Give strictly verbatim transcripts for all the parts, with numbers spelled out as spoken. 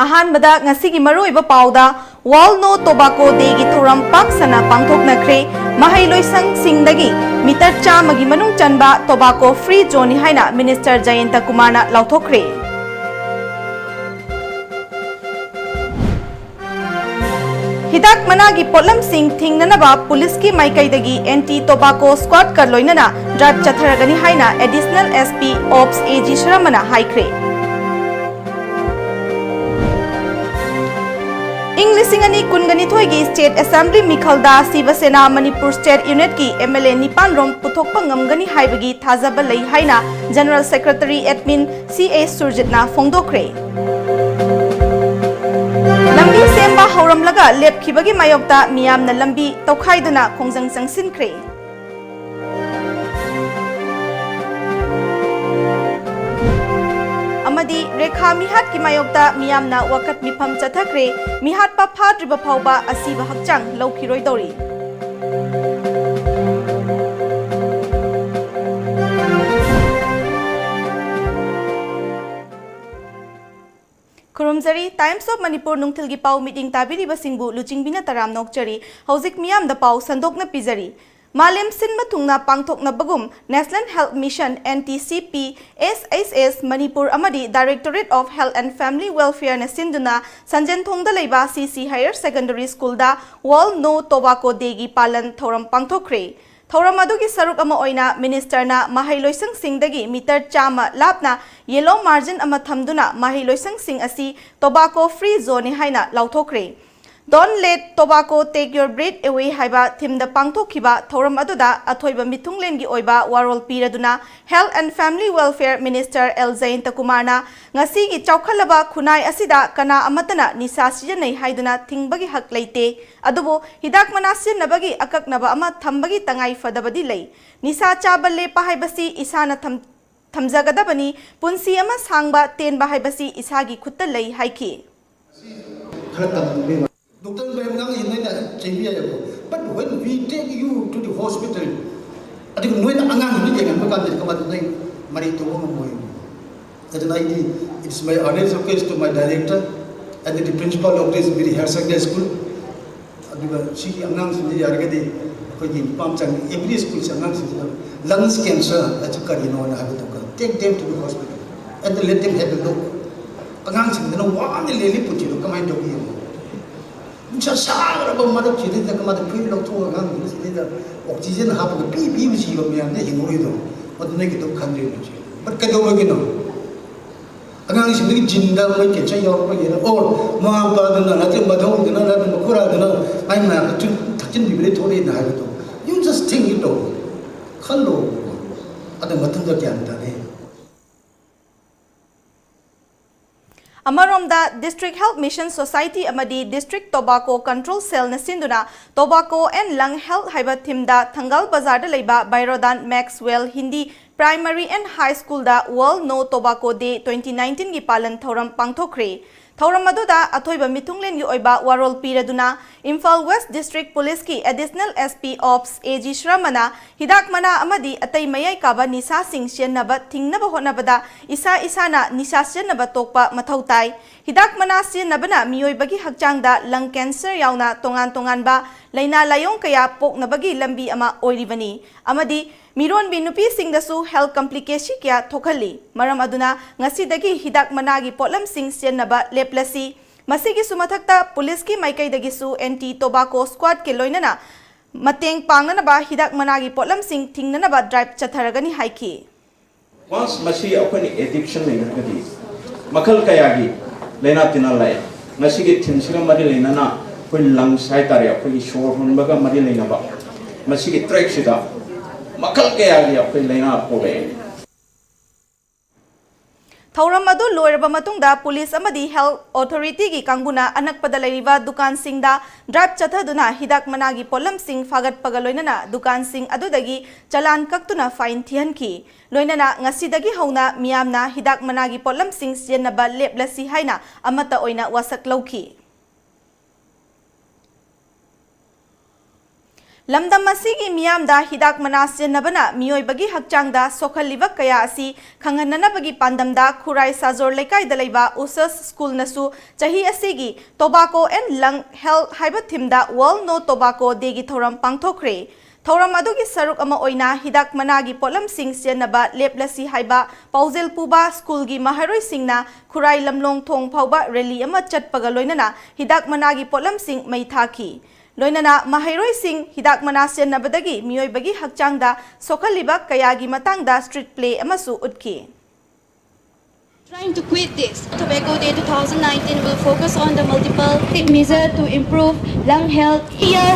ꯑꯍꯥꯟꯕꯗ ꯉꯁꯤꯒꯤ ꯃꯔꯨꯑꯣꯏꯕ ꯄꯥꯎꯗ World No Tobacco Day ꯒꯤ ꯊꯧꯔꯝ ꯄꯥꯛ ꯁꯟꯅ ꯄꯥꯡꯊꯣꯛꯅꯈ꯭ꯔꯦ꯫ ꯃꯍꯩꯂꯣꯏꯁꯪꯁꯤꯡꯗꯒꯤ ꯃꯤꯇꯔ ꯆꯥꯝꯃꯒꯤ ꯃꯅꯨꯡ ꯆꯟꯕ tobacco free zone ꯅꯤ ꯍꯥꯏꯅ Minister ꯖꯌꯟꯇ ꯀꯨꯃꯥꯔꯅ ꯂꯥꯎꯊꯣꯛꯈ꯭ꯔꯦ꯫ ꯍꯤꯗꯥꯛ ꯃꯅꯥꯒꯤ ꯄꯣꯠꯂꯝꯁꯤꯡ ꯊꯤꯡꯅꯅꯕ ꯄꯨꯂꯤꯁꯀꯤ ꯃꯥꯏꯀꯩꯗꯒꯤ Anti Tobacco Squad ꯀ ꯂꯣꯏꯅꯅ drive ꯆꯠꯊꯔꯒꯅꯤ ꯍꯥꯏꯅ Additional S P Ops A G ꯁꯔꯃꯅ ꯍꯥꯏꯈ꯭ꯔꯦ꯫ ꯏꯪ ꯂꯤꯁꯤꯡ ꯑꯅꯤ ꯀꯨꯟꯒ ꯅꯤꯊꯣꯏꯒꯤ State Assembly ꯃꯤꯈꯜꯗ ꯁꯤꯕ ꯁꯦꯅꯥ ꯃꯅꯤꯄꯨꯔ State Unit ꯀꯤ M L A ꯅꯤꯄꯥꯟ ꯔꯣꯝ ꯄꯨꯊꯣꯛꯄ ꯉꯝꯒꯅꯤ ꯍꯥꯏꯕꯒꯤ ꯊꯥꯖꯕ ꯂꯩ ꯍꯥꯏꯅ General Secretary Admin C A ꯁꯨꯔꯖꯤꯠꯅ ꯐꯣꯡꯗꯣꯛꯈ꯭ꯔꯦ꯫ ꯂꯝꯕꯤ ꯁꯦꯝꯕ ꯍꯧꯔꯝꯂꯒ ꯂꯦꯞꯈꯤꯕꯒꯤ ꯃꯥꯌꯣꯛꯇ ꯃꯤꯌꯥꯝꯅ ꯂꯝꯕꯤ ꯇꯧꯈꯥꯏꯗꯨꯅ ꯈꯣꯡꯖꯪ ꯆꯪꯁꯤꯟꯈ꯭ꯔꯦ꯫ ꯑꯃꯗꯤ ꯔꯦꯈꯥ ꯃꯤꯍꯥꯠꯀꯤ ꯃꯥꯌꯣꯛꯇ ꯃꯤꯌꯥꯝꯅ ꯋꯥꯀꯠ ꯃꯤꯐꯝ ꯆꯠꯊꯈ꯭ꯔꯦ꯫ ꯃꯤꯍꯥꯠꯄ ꯐꯥꯗ꯭ꯔꯤꯕ ꯐꯥꯎꯕ ꯑꯁꯤꯕ ꯍꯛꯆꯥꯡ ꯂꯧꯈꯤꯔꯣꯏꯗꯧꯔꯤ꯫ ꯈꯨꯔꯨꯝꯖꯔꯤ꯫ Times of Manipur ꯅꯨꯡꯊꯤꯜꯒꯤ ꯄꯥꯎ meeting ꯇꯥꯕꯤꯔꯤꯕꯁꯤꯡꯕꯨ ꯂꯨꯆꯤꯡꯕꯤꯅ ꯇꯔꯥꯝꯅ ꯑꯣꯛꯆꯔꯤ꯫ ꯍꯧꯖꯤꯛ ꯃꯤꯌꯥꯝꯗ ꯄꯥꯎ ꯁꯟꯗꯣꯛꯅ ꯄꯤꯖꯔꯤ꯫ ꯃꯥꯂꯦꯝ ꯁꯤꯟꯕ ꯊꯨꯡꯅ ꯄꯥꯡꯊꯣꯛꯅꯕꯒꯨꯝ National Health Mission, N T C P, S H S, Manipur ꯑꯃꯗꯤ Directorate of Health and Family Welfare ꯅ ꯁꯤꯟꯗꯨꯅ ꯁꯟꯖꯦꯟꯊꯣꯡꯗ ꯂꯩꯕ C C Higher Secondary School ꯗ World No Tobacco Day ꯒꯤ ꯄꯥꯂꯟ ꯊꯧꯔꯝ ꯄꯥꯡꯊꯣꯛꯈ꯭ꯔꯦ꯫ ꯊꯧꯔꯝ ꯑꯗꯨꯒꯤ ꯁꯔꯨꯛ ꯑꯃ ꯑꯣꯏꯅ Minister ꯅ ꯃꯍꯩꯂꯣꯏꯁꯪꯁꯤꯡꯗꯒꯤ ꯃꯤꯇꯔ ꯆꯥꯝꯃ ꯂꯥꯞꯅ yellow margin ꯑꯃ ꯊꯝꯗꯨꯅ ꯃꯍꯩꯂꯣꯏꯁꯪꯁꯤꯡ ꯑꯁꯤ tobacco free zone ꯅꯤ ꯍꯥꯏꯅ ꯂꯥꯎꯊꯣꯛꯈ꯭ꯔꯦ꯫ Don't let tobacco take your breath away ꯍꯥꯏꯕ theme ꯗ ꯄꯥꯡꯊꯣꯛꯈꯤꯕ ꯊꯧꯔꯝ ꯑꯗꯨꯗ ꯑꯊꯣꯏꯕ ꯃꯤꯊꯨꯡꯂꯦꯟꯒꯤ ꯑꯣꯏꯕ ꯋꯥꯔꯣꯜ ꯄꯤꯔꯗꯨꯅ Health and Family Welfare Minister L ꯖꯌꯟꯇ ꯀꯨꯃꯥꯔꯅ ꯉꯁꯤꯒꯤ ꯆꯥꯎꯈꯠꯂꯕ ꯈꯨꯟꯅꯥꯏ ꯑꯁꯤꯗ ꯀꯅꯥ ꯑꯃꯠꯇꯅ ꯅꯤꯁꯥ ꯁꯤꯖꯤꯟꯅꯩ ꯍꯥꯏꯗꯨꯅ ꯊꯤꯡꯕꯒꯤ ꯍꯛ ꯂꯩꯇꯦ꯫ ꯑꯗꯨꯕꯨ ꯍꯤꯗꯥꯛ ꯃꯅꯥ ꯁꯤꯖꯤꯟꯅꯕꯒꯤ ꯑꯀꯛꯅꯕ ꯑꯃ ꯊꯝꯕꯒꯤ ꯇꯉꯥꯏ ꯐꯗꯕꯗꯤ ꯂꯩ꯫ ꯅꯤꯁꯥ ꯆꯥꯕ ꯂꯦꯞꯄ ꯍꯥꯏꯕꯁꯤ ꯏꯁꯥꯅ ꯊꯝ-, ꯊꯝꯖꯒꯗꯕꯅꯤ꯫ ꯄꯨꯟꯁꯤ ꯑꯃ ꯁꯥꯡꯕ ꯇꯦꯟꯕ ꯍꯥꯏꯕꯁꯤ ꯏꯁꯥꯒꯤ ꯈꯨꯠꯇ ꯂꯩ ꯍꯥꯏꯈꯤ꯫ ꯈꯔ ꯇꯝꯕꯤꯌꯨ꯫ Doctor ꯃꯌꯥꯝ ꯉꯥꯡꯉꯤ ꯅꯣꯏꯅ ꯆꯩꯕ ꯌꯥꯏꯌꯦꯕꯀꯣ꯫ But when we take you to the hospital, ꯑꯗꯨꯒ ꯅꯣꯏꯅ ꯑꯉꯥꯡꯗꯨ ꯌꯦꯡꯍꯟꯕ ꯀꯥꯟꯗ ꯀꯃꯥꯏꯅ ꯅꯣꯏ ꯃꯔꯩ ꯇꯧꯕ ꯉꯝꯃꯣꯏ? ꯑꯗꯨꯅ ꯑꯩꯗꯤ, it's my earnest request to my director, ꯑꯗꯨꯗꯤ principal of this very higher secondary school, ꯑꯗꯨꯒ ꯁꯤꯒꯤ ꯑꯉꯥꯡꯁꯤꯡꯁꯤ ꯌꯥꯔꯒꯗꯤ ꯑꯩꯈꯣꯏꯒꯤ ꯅꯨꯄꯥ ꯃꯆꯥ every schoolꯁꯦ ꯑꯉꯥꯡꯁꯤꯡꯁꯤꯗ lungs cancer ꯑꯁꯤ ꯀꯔꯤꯅꯣꯅ ꯍꯥꯏꯕꯗꯣ take them to the hospital and let them have a look. ꯑꯉꯥꯡꯁꯤꯡꯗꯨꯅ ꯋꯥꯅ ꯂꯦꯜꯂꯤ ꯄꯨꯟꯁꯤꯗꯣ ꯀꯃꯥꯏꯅ ꯇꯧꯒꯦ ꯌꯦꯡꯉꯣ. ꯅꯨꯡꯁꯥ ꯁꯥꯈ꯭ꯔꯕ ꯃꯔꯛꯁꯤꯗꯩꯗ ꯀꯃꯥꯏꯅ ꯐꯨꯔꯤꯠ ꯂꯧꯊꯣꯛꯑꯒ ꯑꯉꯥꯡꯁꯤꯡꯁꯤꯗꯩꯗ oxygen ꯍꯥꯞꯄꯒ ꯄꯤ ꯄꯤꯕ ꯁꯤꯕ ꯃꯌꯥꯝꯗꯣ ꯍꯤꯡꯍꯧꯔꯤꯗꯣ? ꯑꯗꯨ ꯅꯣꯏ ꯀꯩꯗꯧ ꯈꯟꯗ꯭ꯔꯤꯅꯣ ꯍꯧꯖꯤꯛ? But ꯀꯩꯗꯧꯕꯒꯤꯅꯣ? ꯑꯉꯥꯡꯁꯤꯡꯗꯨꯒꯤ geneꯗ ꯃꯣꯏ cancer ꯌꯥꯎꯔꯛꯄꯒꯤꯅ, or ꯃꯃꯥ ꯃꯄꯥꯗꯨꯅ ꯅꯠꯇ꯭ꯔꯒ ꯃꯙꯧꯗꯨꯅ ꯅꯠꯇ꯭ꯔꯒ ꯃꯈꯨꯔꯥꯗꯨꯅ ꯃꯥꯏ ꯃꯅꯥꯛꯇ ꯊꯛꯆꯤꯟꯕꯤꯕꯗꯒꯤ ꯊꯣꯛꯂꯛꯏꯅ ꯍꯥꯏꯕꯗꯣ? You just think it over. ꯈꯜꯂꯣ꯫ ꯑꯗꯨ ꯃꯇꯨꯡꯗ ꯒ꯭ꯌꯥꯟ ꯇꯥꯅꯤ꯫ ꯑꯃꯔꯣꯝꯗ, District Health Mission Society ꯑꯃꯗꯤ District Tobacco Control Cellꯅ ꯁꯤꯟꯗꯨꯅ Tobacco and Lung Health ꯍꯥꯏꯕ themeꯗ ꯊꯪꯒꯥꯜ ꯕꯖꯥꯔꯗ ꯂꯩꯕ Byrodhan Maxwell Hindi Primary and High Schoolꯗ World No Tobacco Day twenty nineteenꯒꯤ ꯄꯥꯂꯟ ꯊꯧꯔꯝ ꯄꯥꯡꯊꯣꯛꯈ꯭ꯔꯦ꯫ ꯊꯧꯔꯝ ꯑꯗꯨꯗ ꯑꯊꯣꯏꯕ ꯃꯤꯊꯨꯡꯂꯦꯟꯒꯤ ꯑꯣꯏꯕ ꯋꯥꯔꯣꯜ ꯄꯤꯔꯗꯨꯅ Imphal West District Policeꯀꯤ Additional SP Ops AG ꯁ꯭ꯔꯃꯅ ꯍꯤꯗꯥꯛ ꯃꯅꯥ ꯑꯃꯗꯤ ꯑꯇꯩ ꯃꯌꯥꯏ ꯀꯥꯕ ꯅꯤꯁꯥꯁꯤꯡ ꯁꯤꯖꯤꯟꯅꯕ ꯊꯤꯡꯅꯕ ꯍꯣꯠꯅꯕꯗ ꯏꯁꯥ ꯏꯁꯥꯅ ꯅꯤꯁꯥ ꯁꯤꯖꯤꯟꯅꯕ ꯇꯣꯛꯄ ꯃꯊꯧ ꯇꯥꯏ꯫ ꯍꯤꯗꯥꯛ ꯃꯅꯥ ꯁꯤꯖꯤꯟꯅꯕꯅ ꯃꯤꯑꯣꯏꯕꯒꯤ ꯍꯛꯆꯥꯡꯗ lung cancer ꯌꯥꯎꯅ ꯇꯣꯉꯥꯟ ꯇꯣꯉꯥꯟꯕ ꯂꯥꯏꯅꯥ ꯂꯥꯏꯑꯣꯡ ꯀꯌꯥ ꯄꯣꯛꯅꯕꯒꯤ ꯂꯝꯕꯤ ꯑꯃ ꯑꯣꯏꯔꯤꯕꯅꯤ ꯑꯃꯗꯤ ꯃꯤꯔꯣꯟꯕꯤ ꯅꯨꯄꯤꯁꯤꯡꯗꯁꯨ health complication ꯀꯌꯥ ꯊꯣꯛꯍꯜꯂꯤ꯫ ꯃꯔꯝ ꯑꯗꯨꯅ ꯉꯁꯤꯗꯒꯤ ꯍꯤꯗꯥꯛ ꯃꯅꯥꯒꯤ ꯄꯣꯠꯂꯝꯁꯤꯡ ꯁꯤꯖꯤꯟꯅꯕ ꯂꯦꯞꯂꯁꯤ꯫ ꯃꯁꯤꯒꯤꯁꯨ ꯃꯊꯛꯇ ꯄꯨꯂꯤꯁꯀꯤ ꯃꯥꯏꯀꯩꯗꯒꯤꯁꯨ Anti Tobacco Squadꯀꯤ ꯂꯣꯏꯅꯅ ꯃꯇꯦꯡ ꯄꯥꯡꯅꯅꯕ ꯍꯤꯗꯥꯛ ꯃꯅꯥꯒꯤ ꯄꯣꯠꯂꯝꯁꯤꯡ ꯊꯤꯡꯅꯅꯕ drive ꯆꯠꯊꯔꯒꯅꯤ ꯍꯥꯏꯈꯤ꯫ Once ꯃꯁꯤ ꯑꯩꯈꯣꯏꯅ addiction ꯂꯩꯅꯔꯒꯗꯤ ꯃꯈꯜ ꯀꯌꯥꯒꯤ ꯂꯥꯏꯅꯥ ꯇꯤꯟꯅꯥ ꯂꯥꯛꯑꯦ꯫ ꯉꯁꯤꯒꯤ themeꯁꯤꯒ ꯃꯔꯤ ꯂꯩꯅꯅ ꯑꯩꯈꯣꯏ lungs ꯍꯥꯏꯇꯥꯔꯦ, ꯑꯩꯈꯣꯏꯒꯤ ꯁꯣꯔ ꯍꯣꯟꯕꯒ ꯃꯔꯤ ꯂꯩꯅꯕ ꯃꯁꯤꯒꯤ trackꯁꯤꯗ ꯃꯈꯜ ꯀꯌꯥꯒꯤ ꯑꯩꯈꯣꯏ ꯂꯥꯏꯅꯥ ꯄꯣꯛꯂꯛꯑꯦ꯫ ꯊꯧꯔꯝ ꯑꯗꯨ ꯂꯣꯏꯔꯕ ꯃꯇꯨꯡꯗ ꯄꯨꯂꯤꯁ ꯑꯃꯗꯤ health authorityꯒꯤ ꯀꯥꯡꯕꯨꯅ ꯑꯅꯛꯄꯗ ꯂꯩꯔꯤꯕ ꯗꯨꯀꯥꯟꯁꯤꯡꯗ drive ꯆꯠꯊꯗꯨꯅ ꯍꯤꯗꯥꯛ ꯃꯅꯥꯒꯤ ꯄꯣꯠꯂꯝꯁꯤꯡ ꯐꯥꯒꯠꯄꯒ ꯂꯣꯏꯅꯅ ꯗꯨꯀꯥꯟꯁꯤꯡ ꯑꯗꯨꯗꯒꯤ ꯆꯂꯥꯟ ꯀꯛꯇꯨꯅ fine ꯊꯤꯍꯟꯈꯤ꯫ ꯂꯣꯏꯅꯅ ꯉꯁꯤꯗꯒꯤ ꯍꯧꯅ ꯃꯤꯌꯥꯝꯅ ꯍꯤꯗꯥꯛ ꯃꯅꯥꯒꯤ ꯄꯣꯠꯂꯝꯁꯤꯡ ꯁꯤꯖꯤꯟꯅꯕ ꯂꯦꯞꯂꯁꯤ ꯍꯥꯏꯅ ꯑꯃꯠꯇ ꯑꯣꯏꯅ ꯋꯥꯁꯛ ꯂꯧꯈꯤ꯫ ꯂꯝꯗꯝ ꯑꯁꯤꯒꯤ ꯃꯤꯌꯥꯝꯗ ꯍꯤꯗꯥꯛ ꯃꯅꯥ ꯁꯤꯖꯤꯟꯅꯕꯅ ꯃꯤꯑꯣꯏꯕꯒꯤ ꯍꯛꯆꯥꯡꯗ ꯁꯣꯛꯍꯜꯂꯤꯕ ꯀꯌꯥ ꯑꯁꯤ ꯈꯪꯍꯟꯅꯅꯕꯒꯤ ꯄꯥꯟꯗꯝꯗ ꯈꯨꯔꯥꯏ ꯁꯥꯖꯣꯔ ꯂꯩꯀꯥꯏꯗ ꯂꯩꯕ ꯎꯁꯁ ꯁ꯭ꯀꯨꯜꯅꯁꯨ ꯆꯍꯤ ꯑꯁꯤꯒꯤ Tobacco and Lung Health ꯍꯥꯏꯕ ꯊꯤꯝꯗ World No Tobacco Dayꯒꯤ ꯊꯧꯔꯝ ꯄꯥꯡꯊꯣꯛꯈ꯭ꯔꯦ꯫ ꯊꯧꯔꯝ ꯑꯗꯨꯒꯤ ꯁꯔꯨꯛ ꯑꯃ ꯑꯣꯏꯅ ꯍꯤꯗꯥꯛ ꯃꯅꯥꯒꯤ ꯄꯣꯠꯂꯝꯁꯤꯡ ꯁꯤꯖꯤꯟꯅꯕ ꯂꯦꯞꯂꯁꯤ ꯍꯥꯏꯕ ꯄꯥꯎꯖꯦꯜ ꯄꯨꯕ ꯁ꯭ꯀꯨꯜꯒꯤ ꯃꯍꯩꯔꯣꯏꯁꯤꯡꯅ ꯈꯨꯔꯥꯏ ꯂꯝꯂꯣꯡ ꯊꯣꯡ ꯐꯥꯎꯕ ꯔꯦꯂꯤ ꯑꯃ ꯆꯠꯄꯒ ꯂꯣꯏꯅꯅ ꯍꯤꯗꯥꯛ ꯃꯅꯥꯒꯤ ꯄꯣꯠꯂꯝꯁꯤꯡ ꯃꯩ ꯊꯥꯈꯤ꯫ ꯂꯣꯏꯅꯅ ꯃꯍꯩꯔꯣꯏꯁꯤꯡ ꯍꯤꯗꯥꯛ ꯃꯅꯥ ꯁꯤꯖꯤꯟꯅꯕꯗꯒꯤ ꯃꯤꯑꯣꯏꯕꯒꯤ ꯍꯛꯆꯥꯡꯗ ꯁꯣꯛꯍꯜꯂꯤꯕ ꯀꯌꯥꯒꯤ ꯃꯇꯥꯡꯗ street play ꯑꯃꯁꯨ ꯎꯠꯈꯤ꯫ Trying to quit this. Tobacco Day two thousand nineteen will focus on the multiple measure to improve lung health. Year,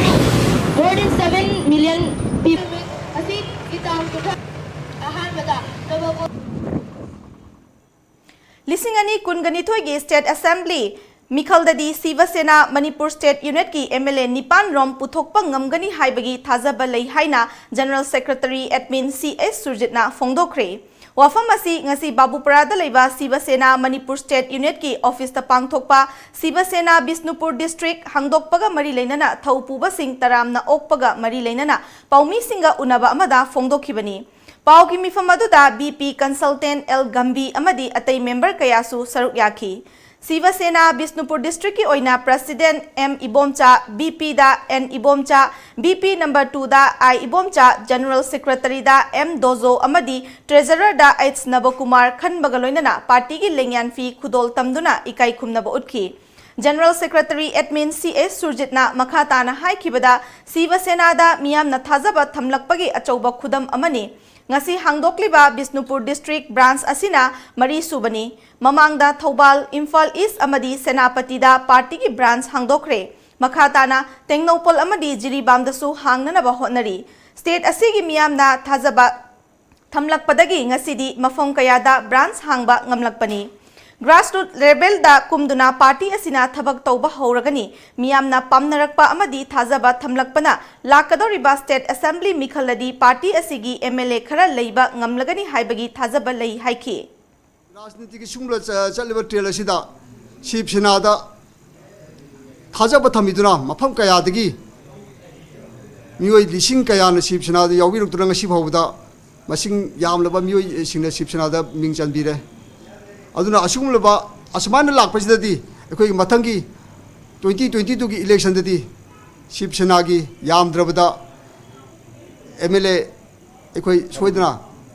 more than seven million people. ꯑꯁꯤ ꯏꯇꯥꯎ ꯇꯨꯈ ꯑꯍꯥꯟꯕꯗ ꯇꯣꯕꯥꯀꯣ ꯂꯤꯁꯤꯡ ꯑꯅꯤ ꯀꯨꯟꯒ ꯅꯤꯊꯣꯏꯒꯤ State Assembly ꯃꯤꯈꯜꯗꯗꯤ ꯁꯤꯕ ꯁꯦꯅꯥ ꯃꯅꯤꯄꯨꯔ State Unitꯀꯤ MLA ꯅꯤꯄꯥꯟ ꯔꯣꯝ ꯄꯨꯊꯣꯛꯄ ꯉꯝꯒꯅꯤ ꯍꯥꯏꯕꯒꯤ ꯊꯥꯖꯕ ꯂꯩ ꯍꯥꯏꯅ General Secretary Admin C S ꯁꯨꯔꯖꯤꯠꯅ ꯐꯣꯡꯗꯣꯛꯈ꯭ꯔꯦ꯫ ꯋꯥꯐꯝ ꯑꯁꯤ ꯉꯁꯤ ꯕꯥꯕꯨꯄꯨꯔꯥꯗ ꯂꯩꯕ ꯁꯤꯕ ꯁꯦꯅꯥ ꯃꯅꯤꯄꯨꯔ State Unitꯀꯤ officeꯇ ꯄꯥꯡꯊꯣꯛꯄ ꯁꯤꯕ ꯁꯦꯅꯥ ꯕꯤꯁꯅꯨꯄꯨꯔ District ꯍꯥꯡꯗꯣꯛꯄꯒ ꯃꯔꯤ ꯂꯩꯅꯅ ꯊꯧ ꯄꯨꯕꯁꯤꯡ ꯇꯔꯥꯝꯅ ꯑꯣꯛꯄꯒ ꯃꯔꯤ ꯂꯩꯅꯅ ꯄꯥꯎꯃꯤꯁꯤꯡꯒ ꯎꯅꯕ ꯑꯃꯗ ꯐꯣꯡꯗꯣꯛꯈꯤꯕꯅꯤ꯫ ꯄꯥꯎꯒꯤ ꯃꯤꯐꯝ ꯑꯗꯨꯗ ꯕꯤ ꯄꯤ consultant ꯑꯦꯜ ꯒꯝꯕꯤ ꯑꯃꯗꯤ ꯑꯇꯩ member ꯀꯌꯥꯁꯨ ꯁꯔꯨꯛ ꯌꯥꯈꯤ꯫ ꯁꯤꯕ ꯁꯦꯅꯥ ꯕꯤꯁꯅꯨꯄꯨꯔ Districtꯀꯤ ꯑꯣꯏꯅ President ꯑꯦꯝ ꯏꯕꯣꯝꯆꯥ, ꯕꯤ ꯄꯤꯗ N Ibomcha, B P number twoꯗ ꯑꯥꯏ ꯏꯕꯣꯝꯆꯥ, General Secretaryꯗ ꯑꯦꯝ ꯗꯣꯖꯣ ꯑꯃꯗꯤ Treasurerꯗ ꯑꯩꯆ ꯅꯕꯀꯨꯃꯥꯔ ꯈꯟꯕꯒ ꯂꯣꯏꯅꯅ partyꯒꯤ ꯂꯦꯡꯌꯥꯟ ꯐꯤ ꯈꯨꯗꯣꯜ ꯇꯝꯗꯨꯅ ꯏꯀꯥꯏ ꯈꯨꯝꯅꯕ ꯎꯠꯈꯤ꯫ General Secretary Admin C S ꯁꯨꯔꯖꯤꯠꯅ ꯃꯈꯥ ꯇꯥꯅ ꯍꯥꯏꯈꯤꯕꯗ, ꯁꯤꯕ ꯁꯦꯅꯥꯗ ꯃꯤꯌꯥꯝꯅ ꯊꯥꯖꯕ ꯊꯝꯂꯛꯄꯒꯤ ꯑꯆꯧꯕ ꯈꯨꯗꯝ ꯑꯃꯅꯤ꯫ ꯉꯁꯤ ꯍꯥꯡꯗꯣꯛꯂꯤꯕ ꯕꯤꯁꯅꯨꯄꯨꯔ District branch ꯑꯁꯤꯅ ꯃꯔꯤ ꯁꯨꯕꯅꯤ꯫ ꯃꯃꯥꯡꯗ ꯊꯧꯕꯥꯜ, ꯏꯝꯐꯥꯜ East ꯑꯃꯗꯤ ꯁꯦꯅꯥꯄꯇꯤꯗ partyꯒꯤ branch ꯍꯥꯡꯗꯣꯛꯈ꯭ꯔꯦ꯫ ꯃꯈꯥ ꯇꯥꯅ ꯇꯦꯡꯅꯧꯄꯜ ꯑꯃꯗꯤ ꯖꯤꯔꯤꯕꯥꯝꯗꯁꯨ ꯍꯥꯡꯅꯅꯕ ꯍꯣꯠꯅꯔꯤ꯫ State ꯑꯁꯤꯒꯤ ꯃꯤꯌꯥꯝꯅ ꯊꯥꯖꯕ ꯊꯝꯂꯛꯄꯗꯒꯤ ꯉꯁꯤꯗꯤ ꯃꯐꯝ ꯀꯌꯥꯗ branch ꯍꯥꯡꯕ ꯉꯝꯂꯛꯄꯅꯤ꯫ Grassroot levelꯗ ꯀꯨꯝꯗꯨꯅ party ꯑꯁꯤꯅ ꯊꯕꯛ ꯇꯧꯕ ꯍꯧꯔꯒꯅꯤ꯫ ꯃꯤꯌꯥꯝꯅ ꯄꯥꯝꯅꯔꯛꯄ ꯑꯃꯗꯤ ꯊꯥꯖꯕ ꯊꯝꯂꯛꯄꯅ ꯂꯥꯛꯀꯗꯧꯔꯤꯕ State Assembly ꯃꯤꯈꯜꯗꯗꯤ party ꯑꯁꯤꯒꯤ MLA ꯈꯔ ꯂꯩꯕ ꯉꯝꯂꯒꯅꯤ ꯍꯥꯏꯕꯒꯤ ꯊꯥꯖꯕ ꯂꯩ ꯍꯥꯏꯈꯤ꯫ ꯔꯥꯖꯅꯤꯇꯤꯒꯤ ꯁꯤꯒꯨꯝꯕ ꯆ-, ꯆꯠꯂꯤꯕ trail ꯑꯁꯤꯗ ꯁꯤꯕ ꯁꯦꯅꯥꯗ ꯊꯥꯖꯕ ꯊꯝꯕꯤꯗꯨꯅ ꯃꯐꯝ ꯀꯌꯥꯗꯒꯤ ꯃꯤꯑꯣꯏ ꯂꯤꯁꯤꯡ ꯀꯌꯥꯅ ꯁꯤꯕ ꯁꯦꯅꯥꯗ ꯌꯥꯎꯕꯤꯔꯛꯇꯨꯅ ꯉꯁꯤ ꯐꯥꯎꯕꯗ ꯃꯁꯤꯡ ꯌꯥꯝꯂꯕ ꯃꯤꯑꯣꯏꯁꯤꯡꯅ ꯁꯤꯕ ꯁꯦꯅꯥꯗ ꯃꯤꯡ ꯆꯟꯕꯤꯔꯦ꯫ ꯑꯗꯨꯅ ꯑꯁꯤꯒꯨꯝꯂꯕ ꯑꯁꯨꯃꯥꯏꯅ ꯂꯥꯛꯄꯁꯤꯗꯗꯤ ꯑꯩꯈꯣꯏꯒꯤ ꯃꯊꯪꯒꯤ twenty twenty twoꯒꯤ electionꯗꯗꯤ ꯁꯤꯕ ꯁꯦꯅꯥꯒꯤ ꯌꯥꯝꯗ꯭ꯔꯕꯗ MLA ꯑꯩꯈꯣꯏ ꯁꯣꯏꯗꯅ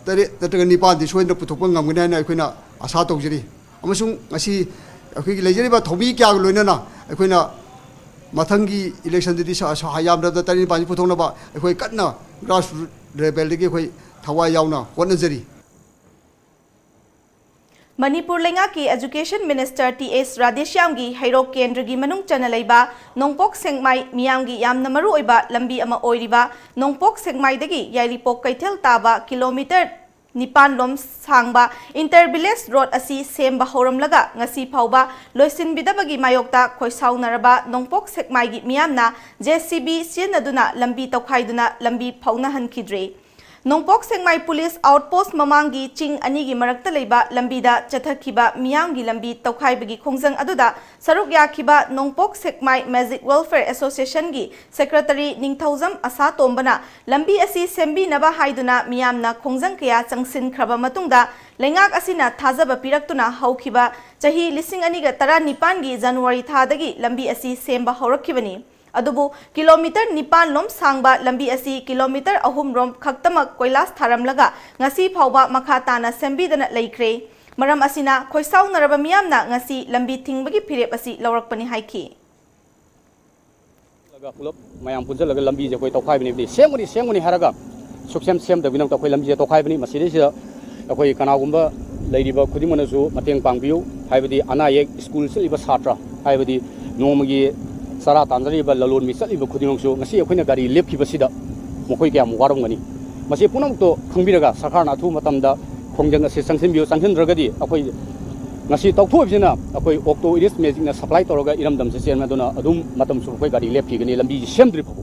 ꯇꯔꯦꯠ ꯅꯠꯇ꯭ꯔꯒ ꯅꯤꯄꯥꯟꯗꯤ ꯁꯣꯏꯗꯅ ꯄꯨꯊꯣꯛꯄ ꯉꯝꯒꯅꯤ ꯍꯥꯏꯅ ꯑꯩꯈꯣꯏꯅ ꯑꯁꯥ ꯇꯧꯖꯔꯤ꯫ ꯑꯃꯁꯨꯡ ꯉꯁꯤ ꯑꯩꯈꯣꯏꯒꯤ ꯂꯩꯖꯔꯤꯕ ꯊꯧꯃꯤ ꯀꯌꯥꯒ ꯂꯣꯏꯅꯅ ꯑꯩꯈꯣꯏꯅ ꯃꯊꯪꯒꯤ electionꯗꯗꯤ ꯁ-, ꯁ-, ꯌꯥꯝꯗ꯭ꯔꯕꯗ ꯇꯔꯦꯠ ꯅꯤꯄꯥꯜꯁꯤ ꯄꯨꯊꯣꯛꯅꯕ ꯑꯩꯈꯣꯏ ꯀꯟꯅ grassroot levelꯗꯒꯤ ꯑꯩꯈꯣꯏ ꯊꯋꯥꯏ ꯌꯥꯎꯅ ꯍꯣꯠꯅꯖꯔꯤ꯫ ꯃꯅꯤꯄꯨꯔ ꯂꯩꯉꯥꯛꯀꯤ Education Minister T S ꯔꯥꯙꯦꯁ꯭ꯌꯥꯝꯒꯤ ꯍꯩꯔꯣꯛ ꯀꯦꯟꯗ꯭ꯔꯒꯤ ꯃꯅꯨꯡ ꯆꯟꯅ ꯂꯩꯕ ꯅꯣꯡꯄꯣꯛ ꯁꯦꯛꯃꯥꯏ ꯃꯤꯌꯥꯝꯒꯤ ꯌꯥꯝꯅ ꯃꯔꯨꯑꯣꯏꯕ ꯂꯝꯕꯤ ꯑꯃ ꯑꯣꯏꯔꯤꯕ ꯅꯣꯡꯄꯣꯛ ꯁꯦꯛꯃꯥꯏꯗꯒꯤ ꯌꯥꯏꯔꯤꯄꯣꯛ ꯀꯩꯊꯦꯜ ꯇꯥꯕ kilometre ꯅꯤꯄꯥꯟ ꯂꯣꯝ ꯁꯥꯡꯕ inter village road ꯑꯁꯤ ꯁꯦꯝꯕ ꯍꯧꯔꯝꯂꯒ ꯉꯁꯤ ꯐꯥꯎꯕ ꯂꯣꯏꯁꯤꯟꯕꯤꯗꯕꯒꯤ ꯃꯥꯌꯣꯛꯇ ꯈꯣꯏꯁꯥꯎꯅꯔꯕ ꯅꯣꯡꯄꯣꯛ ꯁꯦꯛꯃꯥꯏꯒꯤ ꯃꯤꯌꯥꯝꯅ JCB ꯁꯤꯖꯤꯟꯅꯗꯨꯅ ꯂꯝꯕꯤ ꯇꯧꯈꯥꯏꯗꯨꯅ ꯂꯝꯕꯤ ꯐꯥꯎꯅꯍꯟꯈꯤꯗ꯭ꯔꯦ꯫ ꯅꯣꯡꯄꯣꯛ ꯁꯦꯛꯃꯥꯏ police outpost ꯃꯃꯥꯡꯒꯤ ꯆꯤꯡ ꯑꯅꯤꯒꯤ ꯃꯔꯛꯇ ꯂꯩꯕ ꯂꯝꯕꯤꯗ ꯆꯠꯊꯈꯤꯕ ꯃꯤꯌꯥꯝꯒꯤ ꯂꯝꯕꯤ ꯇꯧꯈꯥꯏꯕꯒꯤ ꯈꯣꯡꯖꯪ ꯑꯗꯨꯗ ꯁꯔꯨꯛ ꯌꯥꯈꯤꯕ ꯅꯣꯡꯄꯣꯛ ꯁꯦꯛꯃꯥꯏ Magic Welfare Associationꯒꯤ secretary ꯅꯤꯡꯊꯧꯖꯝ ꯑꯁꯥꯇꯣꯝꯕꯅ ꯂꯝꯕꯤ ꯑꯁꯤ ꯁꯦꯝꯕꯤꯅꯕ ꯍꯥꯏꯗꯨꯅ ꯃꯤꯌꯥꯝꯅ ꯈꯣꯡꯖꯪ ꯀꯌꯥ ꯆꯪꯁꯤꯟꯈ꯭ꯔꯕ ꯃꯇꯨꯡꯗ ꯂꯩꯉꯥꯛ ꯑꯁꯤꯅ ꯊꯥꯖꯕ ꯄꯤꯔꯛꯇꯨꯅ ꯍꯧꯈꯤꯕ ꯆꯍꯤ ꯂꯤꯁꯤꯡ ꯑꯅꯤꯒ ꯇꯔꯥꯅꯤꯄꯥꯟꯒꯤ January ꯊꯥꯗꯒꯤ ꯂꯝꯕꯤ ꯑꯁꯤ ꯁꯦꯝꯕ ꯍꯧꯔꯛꯈꯤꯕꯅꯤ꯫ ꯑꯗꯨꯕꯨ kilometre ꯅꯤꯄꯥꯟ ꯂꯣꯝ ꯁꯥꯡꯕ ꯂꯝꯕꯤ ꯑꯁꯤ kilometre ꯑꯍꯨꯝ ꯔꯣꯝ ꯈꯛꯇꯃꯛ ꯀꯣꯏꯂꯥꯁ ꯊꯥꯔꯝꯂꯒ ꯉꯁꯤ ꯐꯥꯎꯕ ꯃꯈꯥ ꯇꯥꯅ ꯁꯦꯝꯕꯤꯗꯅ ꯂꯩꯈ꯭ꯔꯦ꯫ ꯃꯔꯝ ꯑꯁꯤꯅ ꯈꯣꯏꯁꯥꯎꯅꯔꯕ ꯃꯤꯌꯥꯝꯅ ꯉꯁꯤ ꯂꯝꯕꯤ ꯊꯤꯡꯕꯒꯤ ꯐꯤꯔꯦꯞ ꯑꯁꯤ ꯂꯧꯔꯛꯄꯅꯤ ꯍꯥꯏꯈꯤ꯫ ꯄꯨꯂꯞ ꯃꯌꯥꯝ ꯄꯨꯟꯁꯤꯜꯂꯒ ꯂꯝꯕꯤꯁꯦ ꯑꯩꯈꯣꯏ ꯇꯧꯈꯥꯏꯕꯅꯦꯕꯗꯤ ꯁꯦꯝꯒꯅꯤ ꯁꯦꯝꯒꯅꯤ ꯍꯥꯏꯔꯒ ꯁꯨꯛꯁꯦꯝ ꯁꯦꯝꯗꯕꯒꯤꯗꯃꯛꯇ ꯑꯩꯈꯣꯏ ꯂꯝꯕꯤꯁꯦ ꯇꯧꯈꯥꯏꯕꯅꯤ꯫ ꯃꯁꯤꯗꯩꯁꯤꯗ ꯑꯩꯈꯣꯏ ꯀꯅꯥꯒꯨꯝꯕ ꯂꯩꯔꯤꯕ ꯈꯨꯗꯤꯡꯃꯛꯅꯁꯨ ꯃꯇꯦꯡ ꯄꯥꯡꯕꯤꯌꯨ꯫ ꯍꯥꯏꯕꯗꯤ ꯑꯅꯥ ꯑꯌꯦꯛ, ꯁ꯭ꯀꯨꯜ ꯆꯠꯂꯤꯕ ꯁꯥꯇ꯭ꯔ, ꯍꯥꯏꯕꯗꯤ ꯅꯣꯡꯃꯒꯤ ꯆꯔꯥ ꯇꯥꯟꯖꯔꯤꯕ ꯂꯂꯣꯟꯕꯤ ꯆꯠꯂꯤꯕ ꯈꯨꯗꯤꯡꯃꯛꯁꯨ ꯉꯁꯤ ꯑꯩꯈꯣꯏꯅ ꯒꯥꯔꯤ ꯂꯦꯞꯈꯤꯕꯁꯤꯗ ꯃꯈꯣꯏ ꯀꯌꯥꯝ ꯋꯥꯔꯝꯒꯅꯤ꯫ ꯃꯁꯤ ꯄꯨꯝꯅꯃꯛꯇꯣ ꯈꯪꯕꯤꯔꯒ ꯁꯔꯀꯥꯔꯅ ꯑꯊꯨꯕ ꯃꯇꯝꯗ ꯈꯣꯡꯖꯪ ꯑꯁꯤ ꯆꯪꯁꯤꯟꯕꯤꯌꯨ꯫ ꯆꯪꯁꯤꯟꯗ꯭ꯔꯒꯗꯤ ꯑꯩꯈꯣꯏ ꯉꯁꯤ ꯇꯧꯊꯣꯛꯏꯕꯁꯤꯅ ꯑꯩꯈꯣꯏ Auto East Magicꯅ supply ꯇꯧꯔꯒ ꯏꯔꯝꯗꯝꯁꯤ ꯆꯦꯟꯕ ꯑꯗꯨꯅ ꯑꯗꯨꯝ ꯃꯇꯝ ꯆꯨꯞꯄ ꯑꯩꯈꯣꯏ ꯒꯥꯔꯤ ꯂꯦꯞꯈꯤꯒꯅꯤ, ꯂꯝꯕꯤꯁꯤ ꯁꯦꯝꯗ꯭ꯔꯤ ꯐꯥꯎꯕ꯫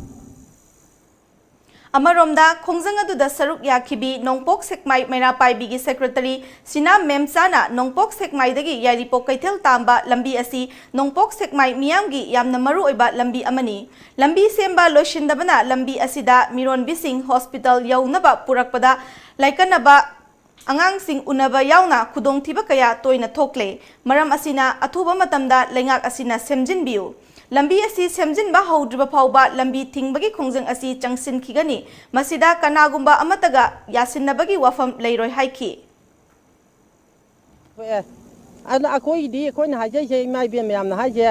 ꯑꯃꯔꯣꯝꯗ, ꯈꯣꯡꯖꯪ ꯑꯗꯨꯗ ꯁꯔꯨꯛ ꯌꯥꯈꯤꯕꯤ ꯅꯣꯡꯄꯣꯛ ꯁꯦꯛꯃꯥꯏ ꯃꯩꯔꯥ ꯄꯥꯏꯕꯤꯒꯤ ꯁꯦꯀ꯭ꯔꯦꯇꯔꯤ ꯁꯤꯅꯥ ꯃꯦꯝꯆꯥꯅ ꯅꯣꯡꯄꯣꯛ ꯁꯦꯛꯃꯥꯏꯗꯒꯤ ꯌꯥꯏꯔꯤꯄꯣꯛ ꯀꯩꯊꯦꯜ ꯇꯥꯝꯕ ꯂꯝꯕꯤ ꯑꯁꯤ ꯅꯣꯡꯄꯣꯛ ꯁꯦꯛꯃꯥꯏ ꯃꯤꯌꯥꯝꯒꯤ ꯌꯥꯝꯅ ꯃꯔꯨ ꯑꯣꯏꯕ ꯂꯝꯕꯤ ꯑꯃꯅꯤ꯫ ꯂꯝꯕꯤ ꯁꯦꯝꯕ ꯂꯣꯏꯁꯤꯟꯗꯕꯅ ꯂꯝꯕꯤ ꯑꯁꯤꯗ ꯃꯤꯔꯣꯟꯕꯤꯁꯤꯡ ꯍꯣꯁꯄꯤꯇꯥꯜ ꯌꯧꯅꯕ ꯄꯨꯔꯛꯄꯗ ꯂꯥꯏꯀꯠꯅꯕ ꯑꯉꯥꯡꯁꯤꯡ ꯎꯅꯕ ꯌꯥꯎꯅ ꯈꯨꯗꯣꯡꯊꯤꯕ ꯀꯌꯥ ꯇꯣꯏꯅ ꯊꯣꯛꯂꯦ꯫ ꯃꯔꯝ ꯑꯁꯤꯅ, ꯑꯊꯨꯕ ꯃꯇꯝꯗ ꯂꯩꯉꯥꯛ ꯑꯁꯤꯅ ꯁꯦꯝꯖꯤꯟꯕꯤꯌꯨ꯫ ꯂꯝꯕꯤ ꯑꯁꯤ ꯁꯦꯝꯖꯤꯟꯕ ꯍꯧꯗ꯭ꯔꯤꯕ ꯐꯥꯎꯕ ꯂꯝꯕꯤ ꯊꯤꯡꯕꯒꯤ ꯈꯣꯡꯖꯪ ꯑꯁꯤ ꯆꯪꯁꯤꯟꯈꯤꯒꯅꯤ꯫ ꯃꯁꯤꯗ ꯀꯅꯥꯒꯨꯝꯕ ꯑꯃꯠꯇꯒ ꯌꯥꯁꯤꯟꯅꯕꯒꯤ ꯋꯥꯐꯝ ꯂꯩꯔꯣꯏ ꯍꯥꯏꯈꯤ꯫ ꯊꯣꯛꯑꯦ꯫ ꯑꯗꯨꯅ ꯑꯩꯈꯣꯏꯒꯤꯗꯤ, ꯑꯩꯈꯣꯏꯅ ꯍꯥꯏꯖꯩꯁꯦ, ꯏꯃꯥ ꯏꯕꯦꯟ ꯃꯌꯥꯝꯅ ꯍꯥꯏꯁꯦ,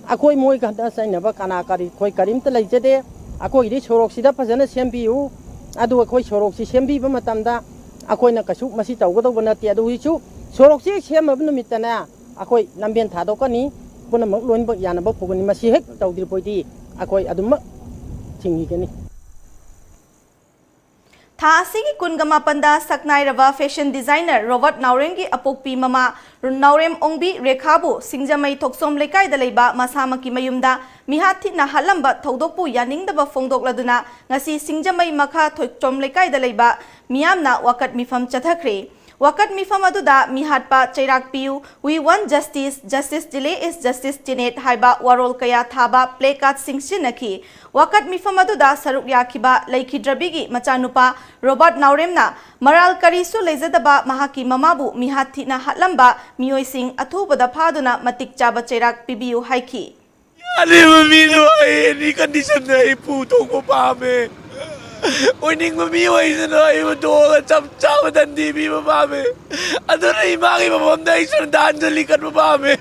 ꯑꯩꯈꯣꯏ ꯃꯣꯏꯒ ꯍꯟꯗꯛ ꯆꯩꯅꯕ ꯀꯅꯥ ꯀꯔꯤ, ꯑꯩꯈꯣꯏ ꯀꯔꯤꯝꯇ ꯂꯩꯖꯗꯦ꯫ ꯑꯩꯈꯣꯏꯒꯤꯗꯤ ꯁꯣꯔꯣꯛꯁꯤꯗ ꯐꯖꯅ ꯁꯦꯝꯕꯤꯌꯨ꯫ ꯑꯗꯨꯒ ꯑꯩꯈꯣꯏ ꯁꯣꯔꯣꯛꯁꯤ ꯁꯦꯝꯕꯤꯕ ꯃꯇꯝꯗ ꯑꯩꯈꯣꯏꯅ ꯀꯩꯁꯨ ꯃꯁꯤ ꯇꯧꯒꯗꯧꯕ ꯅꯠꯇꯦ꯫ ꯑꯗꯨ ꯍꯧꯖꯤꯛꯁꯨ ꯁꯣꯔꯣꯛꯁꯤ ꯍꯦꯛ ꯁꯦꯝꯃꯕ ꯅꯨꯃꯤꯠꯇꯅꯦ, ꯑꯩꯈꯣꯏ ꯂꯝꯕꯦꯟ ꯊꯥꯗꯣꯛꯀꯅꯤ, ꯄꯨꯝꯅꯃꯛ ꯂꯣꯏꯅꯃꯛ ꯌꯥꯅꯕ ꯄꯨꯒꯅꯤ꯫ ꯃꯁꯤ ꯍꯦꯛ ꯇꯧꯗ꯭ꯔꯤꯕ ꯑꯣꯏꯗꯤ ꯑꯩꯈꯣꯏ ꯑꯗꯨꯃꯛ ꯊꯤꯡꯈꯤꯒꯅꯤ꯫ ꯊꯥ ꯑꯁꯤꯒꯤ ꯀꯨꯟꯒ ꯃꯥꯄꯟꯗ ꯁꯛꯅꯥꯏꯔꯕ ꯐꯦꯁꯟ ꯗꯤꯖꯥꯏꯅꯔ ꯔꯣꯕꯥꯔꯠ ꯅꯥꯎꯔꯦꯝꯒꯤ ꯑꯄꯣꯛꯄꯤ ꯃꯃꯥ ꯅꯥꯎꯔꯦꯝ ꯑꯣꯡꯕꯤ ꯔꯦꯈꯥꯕꯨ ꯁꯤꯡꯖꯃꯩ ꯊꯣꯛꯆꯣꯝ ꯂꯩꯀꯥꯏꯗ ꯂꯩꯕ ꯃꯁꯥꯃꯛꯀꯤ ꯃꯌꯨꯝꯗ ꯃꯤꯍꯥꯠ ꯊꯤꯅ ꯍꯥꯠꯂꯝꯕ ꯊꯧꯗꯣꯛꯄꯨ ꯌꯥꯅꯤꯡꯗꯕ ꯐꯣꯡꯗꯣꯛꯂꯗꯨꯅ ꯉꯁꯤ ꯁꯤꯡꯖꯃꯩ ꯃꯈꯥ ꯊꯣꯛꯆꯣꯝ ꯂꯩꯀꯥꯏꯗ ꯂꯩꯕ ꯃꯤꯌꯥꯝꯅ ꯋꯥꯀꯠ ꯃꯤꯐꯝ ꯆꯠꯊꯈ꯭ꯔꯦ꯫ ꯋꯥꯀꯠ ꯃꯤꯐꯝ ꯑꯗꯨꯗ ꯃꯤꯍꯥꯠꯄ ꯆꯩꯔꯥꯛ ꯄꯤꯌꯨ, "We want justice, justice delay is justice denied" ꯍꯥꯏꯕ ꯋꯥꯔꯣꯜ ꯀꯌꯥ ꯊꯥꯕ ꯄ꯭ꯂꯦ ꯀꯥꯔꯗꯁꯤꯡ ꯁꯤꯖꯤꯟꯅꯈꯤ꯫ ꯋꯥꯀꯠ ꯃꯤꯐꯝ ꯑꯗꯨꯗ ꯁꯔꯨꯛ ꯌꯥꯈꯤꯕ ꯂꯩꯈꯤꯗ꯭ꯔꯕꯤꯒꯤ ꯃꯆꯥꯅꯨꯄꯥ ꯔꯣꯕꯥꯔꯠ ꯅꯥꯎꯔꯦꯝꯅ ꯃꯔꯥꯜ ꯀꯔꯤꯁꯨ ꯂꯩꯖꯗꯕ ꯃꯍꯥꯛꯀꯤ ꯃꯃꯥꯕꯨ ꯃꯤꯍꯥꯠ ꯊꯤꯅ ꯍꯥꯠꯂꯝꯕ ꯃꯤꯑꯣꯏꯁꯤꯡ ꯑꯊꯨꯕꯗ ꯐꯥꯗꯨꯅ ꯃꯇꯤꯛ ꯆꯥꯕ ꯆꯩꯔꯥꯛ ꯄꯤꯕꯤꯌꯨ ꯍꯥꯏꯈꯤ꯫ ꯌꯥꯔꯤꯕ ꯃꯤꯗꯣ ꯑꯩ ꯑꯦꯅꯤ ꯀꯟꯗꯤꯁꯟꯗ ꯑꯩ ꯄꯨꯊꯣꯛꯄ ꯄꯥꯝꯃꯦ꯫ ꯑꯣꯏꯅꯤꯡꯕ ꯃꯤ ꯑꯣꯏꯗꯅ ꯑꯩꯕꯨ ꯇꯣꯛꯑꯒ ꯆꯞ ꯆꯥꯕ ꯗꯟꯗꯤ ꯄꯤꯕ ꯄꯥꯝꯃꯦ꯫ ꯑꯗꯨꯅ ꯏꯃꯥꯒꯤ ꯃꯐꯝꯗ ꯑꯩ ꯁ꯭ꯔꯗꯥꯟꯖꯂꯤ ꯀꯠꯄ ꯄꯥꯝꯃꯦ꯫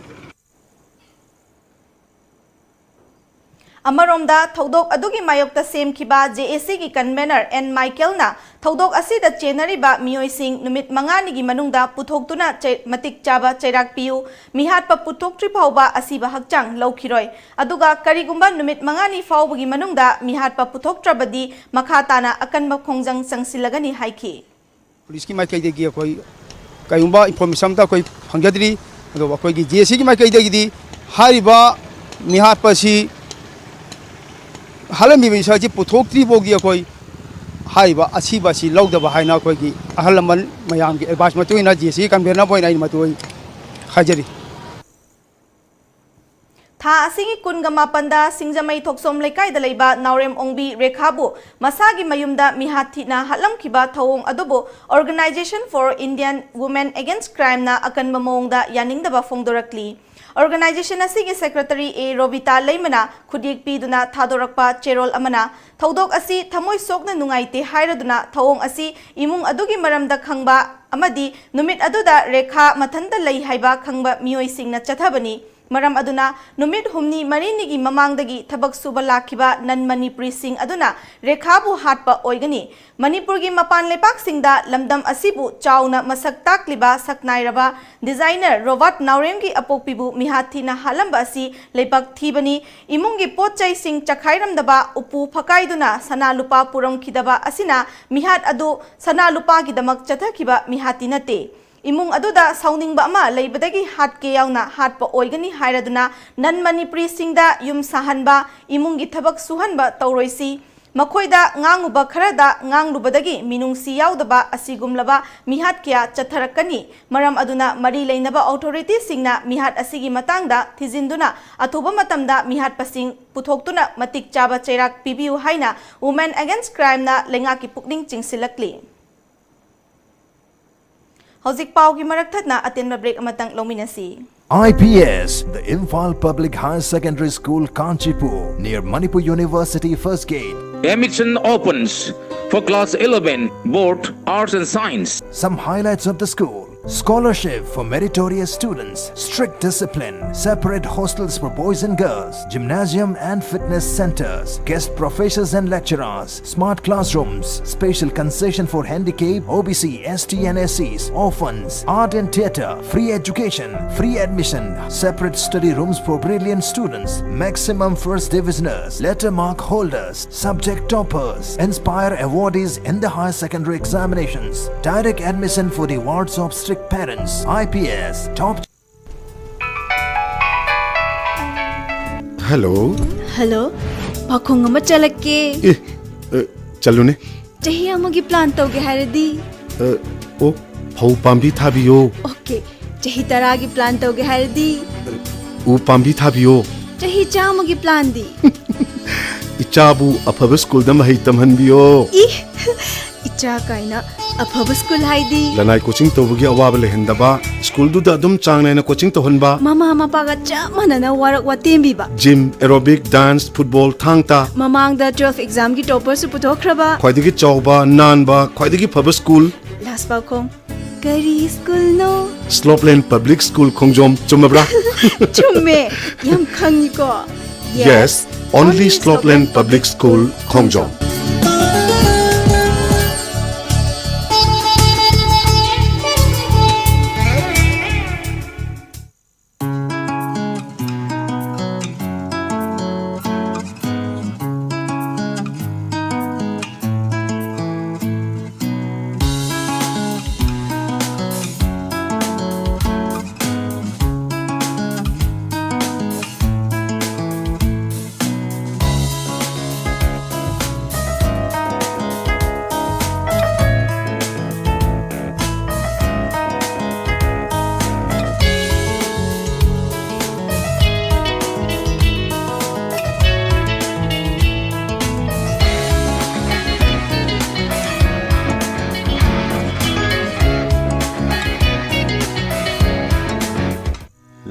ꯑꯃꯔꯣꯝꯗ, ꯊꯧꯗꯣꯛ ꯑꯗꯨꯒꯤ ꯃꯥꯌꯣꯛꯇ ꯁꯦꯝꯈꯤꯕ ꯖꯦ ꯑꯦ ꯁꯤꯒꯤ ꯀꯟꯚꯦꯅꯔ ꯑꯦꯟ ꯃꯥꯏꯀꯦꯜꯅ ꯊꯧꯗꯣꯛ ꯑꯁꯤꯗ ꯆꯦꯟꯅꯔꯤꯕ ꯃꯤꯑꯣꯏꯁꯤꯡ ꯅꯨꯃꯤꯠ ꯃꯉꯥꯅꯤꯒꯤ ꯃꯅꯨꯡꯗ ꯄꯨꯊꯣꯛꯇꯨꯅ ꯆꯩ-, ꯃꯇꯤꯛ ꯆꯥꯕ ꯆꯩꯔꯥꯛ ꯄꯤꯌꯨ, ꯃꯤꯍꯥꯠꯄ ꯄꯨꯊꯣꯛꯇ꯭ꯔꯤ ꯐꯥꯎꯕ ꯑꯁꯤꯕ ꯍꯛꯆꯥꯡ ꯂꯧꯈꯤꯔꯣꯏ꯫ ꯑꯗꯨꯒ ꯀꯔꯤꯒꯨꯝꯕ ꯅꯨꯃꯤꯠ ꯃꯉꯥꯅꯤ ꯐꯥꯎꯕꯒꯤ ꯃꯅꯨꯡꯗ ꯃꯤꯍꯥꯠꯄ ꯄꯨꯊꯣꯛꯇ꯭ꯔꯕꯗꯤ ꯃꯈꯥ ꯇꯥꯅ ꯑꯀꯟꯕ ꯈꯣꯡꯖꯪ ꯆꯪꯁꯤꯜꯂꯒꯅꯤ ꯍꯥꯏꯈꯤ꯫ ꯄꯨꯂꯤꯁꯀꯤ ꯃꯥꯏꯀꯩꯗꯒꯤ ꯑꯩꯈꯣꯏ ꯀꯔꯤꯒꯨꯝꯕ ꯏꯟꯐꯣꯔꯃꯦꯁꯟ ꯑꯝꯇ ꯑꯩꯈꯣꯏ ꯐꯪꯖꯗ꯭ꯔꯤ꯫ ꯑꯗꯨꯕꯨ ꯑꯩꯈꯣꯏꯒꯤ ꯖꯦ ꯑꯦ ꯁꯤꯒꯤ ꯃꯥꯏꯀꯩꯗꯒꯤꯗꯤ ꯍꯥꯏꯔꯤꯕ ꯃꯤꯍꯥꯠꯄ ꯑꯁꯤ ꯍꯥꯠꯂꯝꯃꯤꯕ ꯏꯁꯥꯁꯤ ꯄꯨꯊꯣꯛꯇ꯭ꯔꯤ ꯐꯥꯎꯒꯤ ꯑꯩꯈꯣꯏ ꯍꯥꯏꯔꯤꯕ ꯑꯁꯤꯕ ꯑꯁꯤ ꯂꯧꯗꯕ ꯍꯥꯏꯅ ꯑꯩꯈꯣꯏꯒꯤ ꯑꯍꯜ ꯂꯃꯟ ꯃꯌꯥꯝꯒꯤ ꯑꯦꯗꯚꯥꯏꯁ ꯃꯇꯨꯡ ꯏꯟꯅ ꯖꯦ ꯁꯤ ꯀꯟꯚꯦꯅꯔ ꯑꯣꯏꯅ ꯑꯩꯅ ꯃꯗꯨ ꯑꯩ ꯍꯥꯏꯖꯔꯤ꯫ ꯊꯥ ꯑꯁꯤꯒꯤ ꯀꯨꯟꯒ ꯃꯥꯄꯟꯗ ꯁꯤꯡꯖꯃꯩ ꯊꯣꯛꯁꯣꯝ ꯂꯩꯀꯥꯏꯗ ꯂꯩꯕ ꯅꯥꯎꯔꯦꯝ ꯑꯣꯡꯕꯤ ꯔꯦꯈꯥꯕꯨ ꯃꯁꯥꯒꯤ ꯃꯌꯨꯝꯗ ꯃꯤꯍꯥꯠ ꯊꯤꯅ ꯍꯥꯠꯂꯝꯈꯤꯕ ꯊꯧꯑꯣꯡ ꯑꯗꯨꯕꯨ Organisation for Indian Women Against Crimeꯅ ꯑꯀꯟꯕ ꯃꯑꯣꯡꯗ ꯌꯥꯅꯤꯡꯗꯕ ꯐꯣꯡꯗꯣꯔꯛꯂꯤ꯫ Organisation ꯑꯁꯤꯒꯤ ꯁꯦꯀ꯭ꯔꯦꯇꯔꯤ ꯑꯦ ꯔꯣꯕꯤꯇꯥ ꯂꯩꯃꯅ ꯈꯨꯠꯌꯦꯛ ꯄꯤꯗꯨꯅ ꯊꯥꯗꯣꯔꯛꯄ ꯆꯦꯔꯣꯜ ꯑꯃꯅ, ꯊꯧꯗꯣꯛ ꯑꯁꯤ ꯊꯃꯣꯏ ꯁꯣꯛꯅ ꯅꯨꯡꯉꯥꯏꯇꯦ ꯍꯥꯏꯔꯗꯨꯅ ꯊꯧꯑꯣꯡ ꯑꯁꯤ ꯏꯃꯨꯡ ꯑꯗꯨꯒꯤ ꯃꯔꯝꯗ ꯈꯪꯕ ꯑꯃꯗꯤ ꯅꯨꯃꯤꯠ ꯑꯗꯨꯗ ꯔꯦꯈꯥ ꯃꯊꯟꯇ ꯂꯩ ꯍꯥꯏꯕ ꯈꯪꯕ ꯃꯤꯑꯣꯏꯁꯤꯡꯅ ꯆꯠꯊꯕꯅꯤ꯫ ꯃꯔꯝ ꯑꯗꯨꯅ ꯅꯨꯃꯤꯠ ꯍꯨꯝꯅꯤ ꯃꯔꯤꯅꯤꯒꯤ ꯃꯃꯥꯡꯗꯒꯤ ꯊꯕꯛ ꯁꯨꯕ ꯂꯥꯛꯈꯤꯕ ꯅꯟ ꯃꯅꯤꯄꯨꯔꯤꯁꯤꯡ ꯑꯗꯨꯅ ꯔꯦꯈꯥꯕꯨ ꯍꯥꯠꯄ ꯑꯣꯏꯒꯅꯤ꯫ ꯃꯅꯤꯄꯨꯔꯒꯤ ꯃꯄꯥꯟ ꯂꯩꯕꯥꯛꯁꯤꯡꯗ ꯂꯝꯗꯝ ꯑꯁꯤꯕꯨ ꯆꯥꯎꯅ ꯃꯁꯛ ꯇꯥꯛꯂꯤꯕ ꯁꯛꯅꯥꯏꯔꯕ ꯗꯤꯖꯥꯏꯅꯔ ꯔꯣꯕꯥꯔꯠ ꯅꯥꯎꯔꯦꯝꯒꯤ ꯑꯄꯣꯛꯄꯤꯕꯨ ꯃꯤꯍꯥꯠ ꯊꯤꯅ ꯍꯥꯠꯂꯝꯕ ꯑꯁꯤ ꯂꯩꯕꯥꯛ ꯊꯤꯕꯅꯤ꯫ ꯏꯃꯨꯡꯒꯤ ꯄꯣꯠ ꯆꯩꯁꯤꯡ ꯆꯈꯥꯏꯔꯝꯗꯕ, ꯎꯄꯨ ꯐꯀꯥꯏꯗꯨꯅ ꯁꯅꯥ ꯂꯨꯄꯥ ꯄꯨꯔꯝꯈꯤꯗꯕ ꯑꯁꯤꯅ ꯃꯤꯍꯥꯠ ꯑꯗꯨ ꯁꯅꯥ ꯂꯨꯄꯥꯒꯤꯗꯃꯛ ꯆꯠꯊꯈꯤꯕ ꯃꯤꯍꯥꯠꯇꯤ ꯅꯠꯇꯦ꯫ ꯏꯃꯨꯡ ꯑꯗꯨꯗ ꯁꯥꯎꯅꯤꯡꯕ ꯑꯃ ꯂꯩꯕꯗꯒꯤ ꯍꯥꯠꯀꯦ ꯌꯥꯎꯅ ꯍꯥꯠꯄ ꯑꯣꯏꯒꯅꯤ ꯍꯥꯏꯔꯗꯨꯅ ꯅꯟ ꯃꯅꯤꯄꯨꯔꯤꯁꯤꯡꯗ ꯌꯨꯝ ꯁꯥꯍꯟꯕ, ꯏꯃꯨꯡꯒꯤ ꯊꯕꯛ ꯁꯨꯍꯟꯕ ꯇꯧꯔꯣꯏꯁꯤ꯫ ꯃꯈꯣꯏꯗ ꯉꯥꯡꯉꯨꯕ ꯈꯔꯗ ꯉꯥꯡꯂꯨꯕꯗꯒꯤ ꯃꯤꯅꯨꯡꯁꯤ ꯌꯥꯎꯗꯕ ꯑꯁꯤꯒꯨꯝꯂꯕ ꯃꯤꯍꯥꯠ ꯀꯌꯥ ꯆꯠꯊꯔꯛꯀꯅꯤ꯫ ꯃꯔꯝ ꯑꯗꯨꯅ ꯃꯔꯤ ꯂꯩꯅꯕ ꯑꯣꯊꯣꯔꯤꯇꯤꯁꯤꯡꯅ ꯃꯤꯍꯥꯠ ꯑꯁꯤꯒꯤ ꯃꯇꯥꯡꯗ ꯊꯤꯖꯤꯟꯗꯨꯅ ꯑꯊꯨꯕ ꯃꯇꯝꯗ ꯃꯤꯍꯥꯠꯄꯁꯤꯡ ꯄꯨꯊꯣꯛꯇꯨꯅ ꯃꯇꯤꯛ ꯆꯥꯕ ꯆꯩꯔꯥꯛ ꯄꯤꯕꯤꯌꯨ ꯍꯥꯏꯅ Women Against Crimeꯅ ꯂꯩꯉꯥꯛꯀꯤ ꯄꯨꯛꯅꯤꯡ ꯆꯤꯡꯁꯤꯜꯂꯛꯂꯤ꯫ ꯍꯧꯖꯤꯛ ꯄꯥꯎꯒꯤ ꯃꯔꯛ ꯊꯠꯅ ꯑꯇꯦꯟꯕ ꯕ꯭ꯔꯦꯛ ꯑꯃꯇꯪ ꯂꯧꯃꯤꯟꯅꯁꯤ꯫ I P S, the Imphal Public Higher Secondary School, Kanchipur, near Manipur University First Gate. Admission opens for class eleven, both arts and science. Some highlights of the school: scholarship for meritorious students, strict discipline, separate hostels for boys and girls, gymnasium and fitness centers, guest professors and lecturers, smart classrooms, special concession for handicap, O B C, S T and S Cs, orphans, art and theatre, free education, free admission, separate study rooms for brilliant students, maximum first divisioners, letter mark holders, subject toppers, inspire awardees in the higher secondary examinations, direct admission for the wards of strict parents, I P S, top hello. Hello, ꯄꯥꯈꯣꯡ ꯑꯃ ꯆꯠꯂꯛꯀꯦ꯫ ꯑꯦ, ꯑ, ꯆꯠꯂꯨꯅꯦ꯫ ꯆꯍꯤ ꯑꯃꯒꯤ plan ꯇꯧꯒꯦ ꯍꯥꯏꯔꯗꯤ? ꯑ, ꯑꯣ, ꯐꯧ ꯄꯥꯝꯕꯤ ꯊꯥꯕꯤꯌꯣ꯫ Okay, ꯆꯍꯤ ꯇꯔꯥꯒꯤ plan ꯇꯧꯒꯦ ꯍꯥꯏꯔꯗꯤ? ꯎ ꯄꯥꯝꯕꯤ ꯊꯥꯕꯤꯌꯣ꯫ ꯆꯍꯤ ꯆꯥꯝꯃꯒꯤ planꯗꯤ? ꯏꯆꯥꯕꯨ ꯑꯐꯕ schoolꯗ ꯃꯍꯩ ꯇꯝꯍꯟꯕꯤꯌꯣ꯫ ꯏ, ꯏꯆꯥ ꯀꯥꯏꯅ꯫ ꯑꯐꯕ school ꯍꯥꯏꯗꯤ? ꯂꯅꯥꯏ coaching ꯇꯧꯕꯒꯤ ꯑꯋꯥꯕ ꯂꯩꯍꯟꯗꯕ, schoolꯗꯨꯗ ꯑꯗꯨꯝ ꯆꯥꯡ ꯅꯥꯏꯅ coaching ꯇꯧꯍꯟꯕ꯫ ꯃꯃꯥ ꯃꯄꯥꯒ ꯆꯞ ꯃꯥꯟꯅꯅ work ꯋꯥꯇꯦꯝꯕꯤꯕ꯫ Gym, aerobic, dance, football, ꯊꯥꯡ ꯇꯥ꯫ ꯃꯃꯥꯡꯗ twelve examꯒꯤ topperꯁꯨ ꯄꯨꯊꯣꯛꯈ꯭ꯔꯕ꯫ ꯈ꯭ꯋꯥꯏꯗꯒꯤ ꯆꯥꯎꯕ, ꯅꯥꯟꯕ, ꯈ꯭ꯋꯥꯏꯗꯒꯤ ꯐꯕ school꯫ Last ꯄꯥꯎꯈꯣꯡ, ꯀꯔꯤ schoolꯅꯣ? Slopeland Public School ꯈꯣꯡꯖꯣꯝ, ꯆꯨꯝꯃꯕ꯭ꯔꯥ? ꯆꯨꯝꯃꯦ, ꯌꯥꯝ ꯈꯪꯉꯤꯀꯣ꯫ Yes, only Slopeland Public School, ꯈꯣꯡꯖꯣꯝ꯫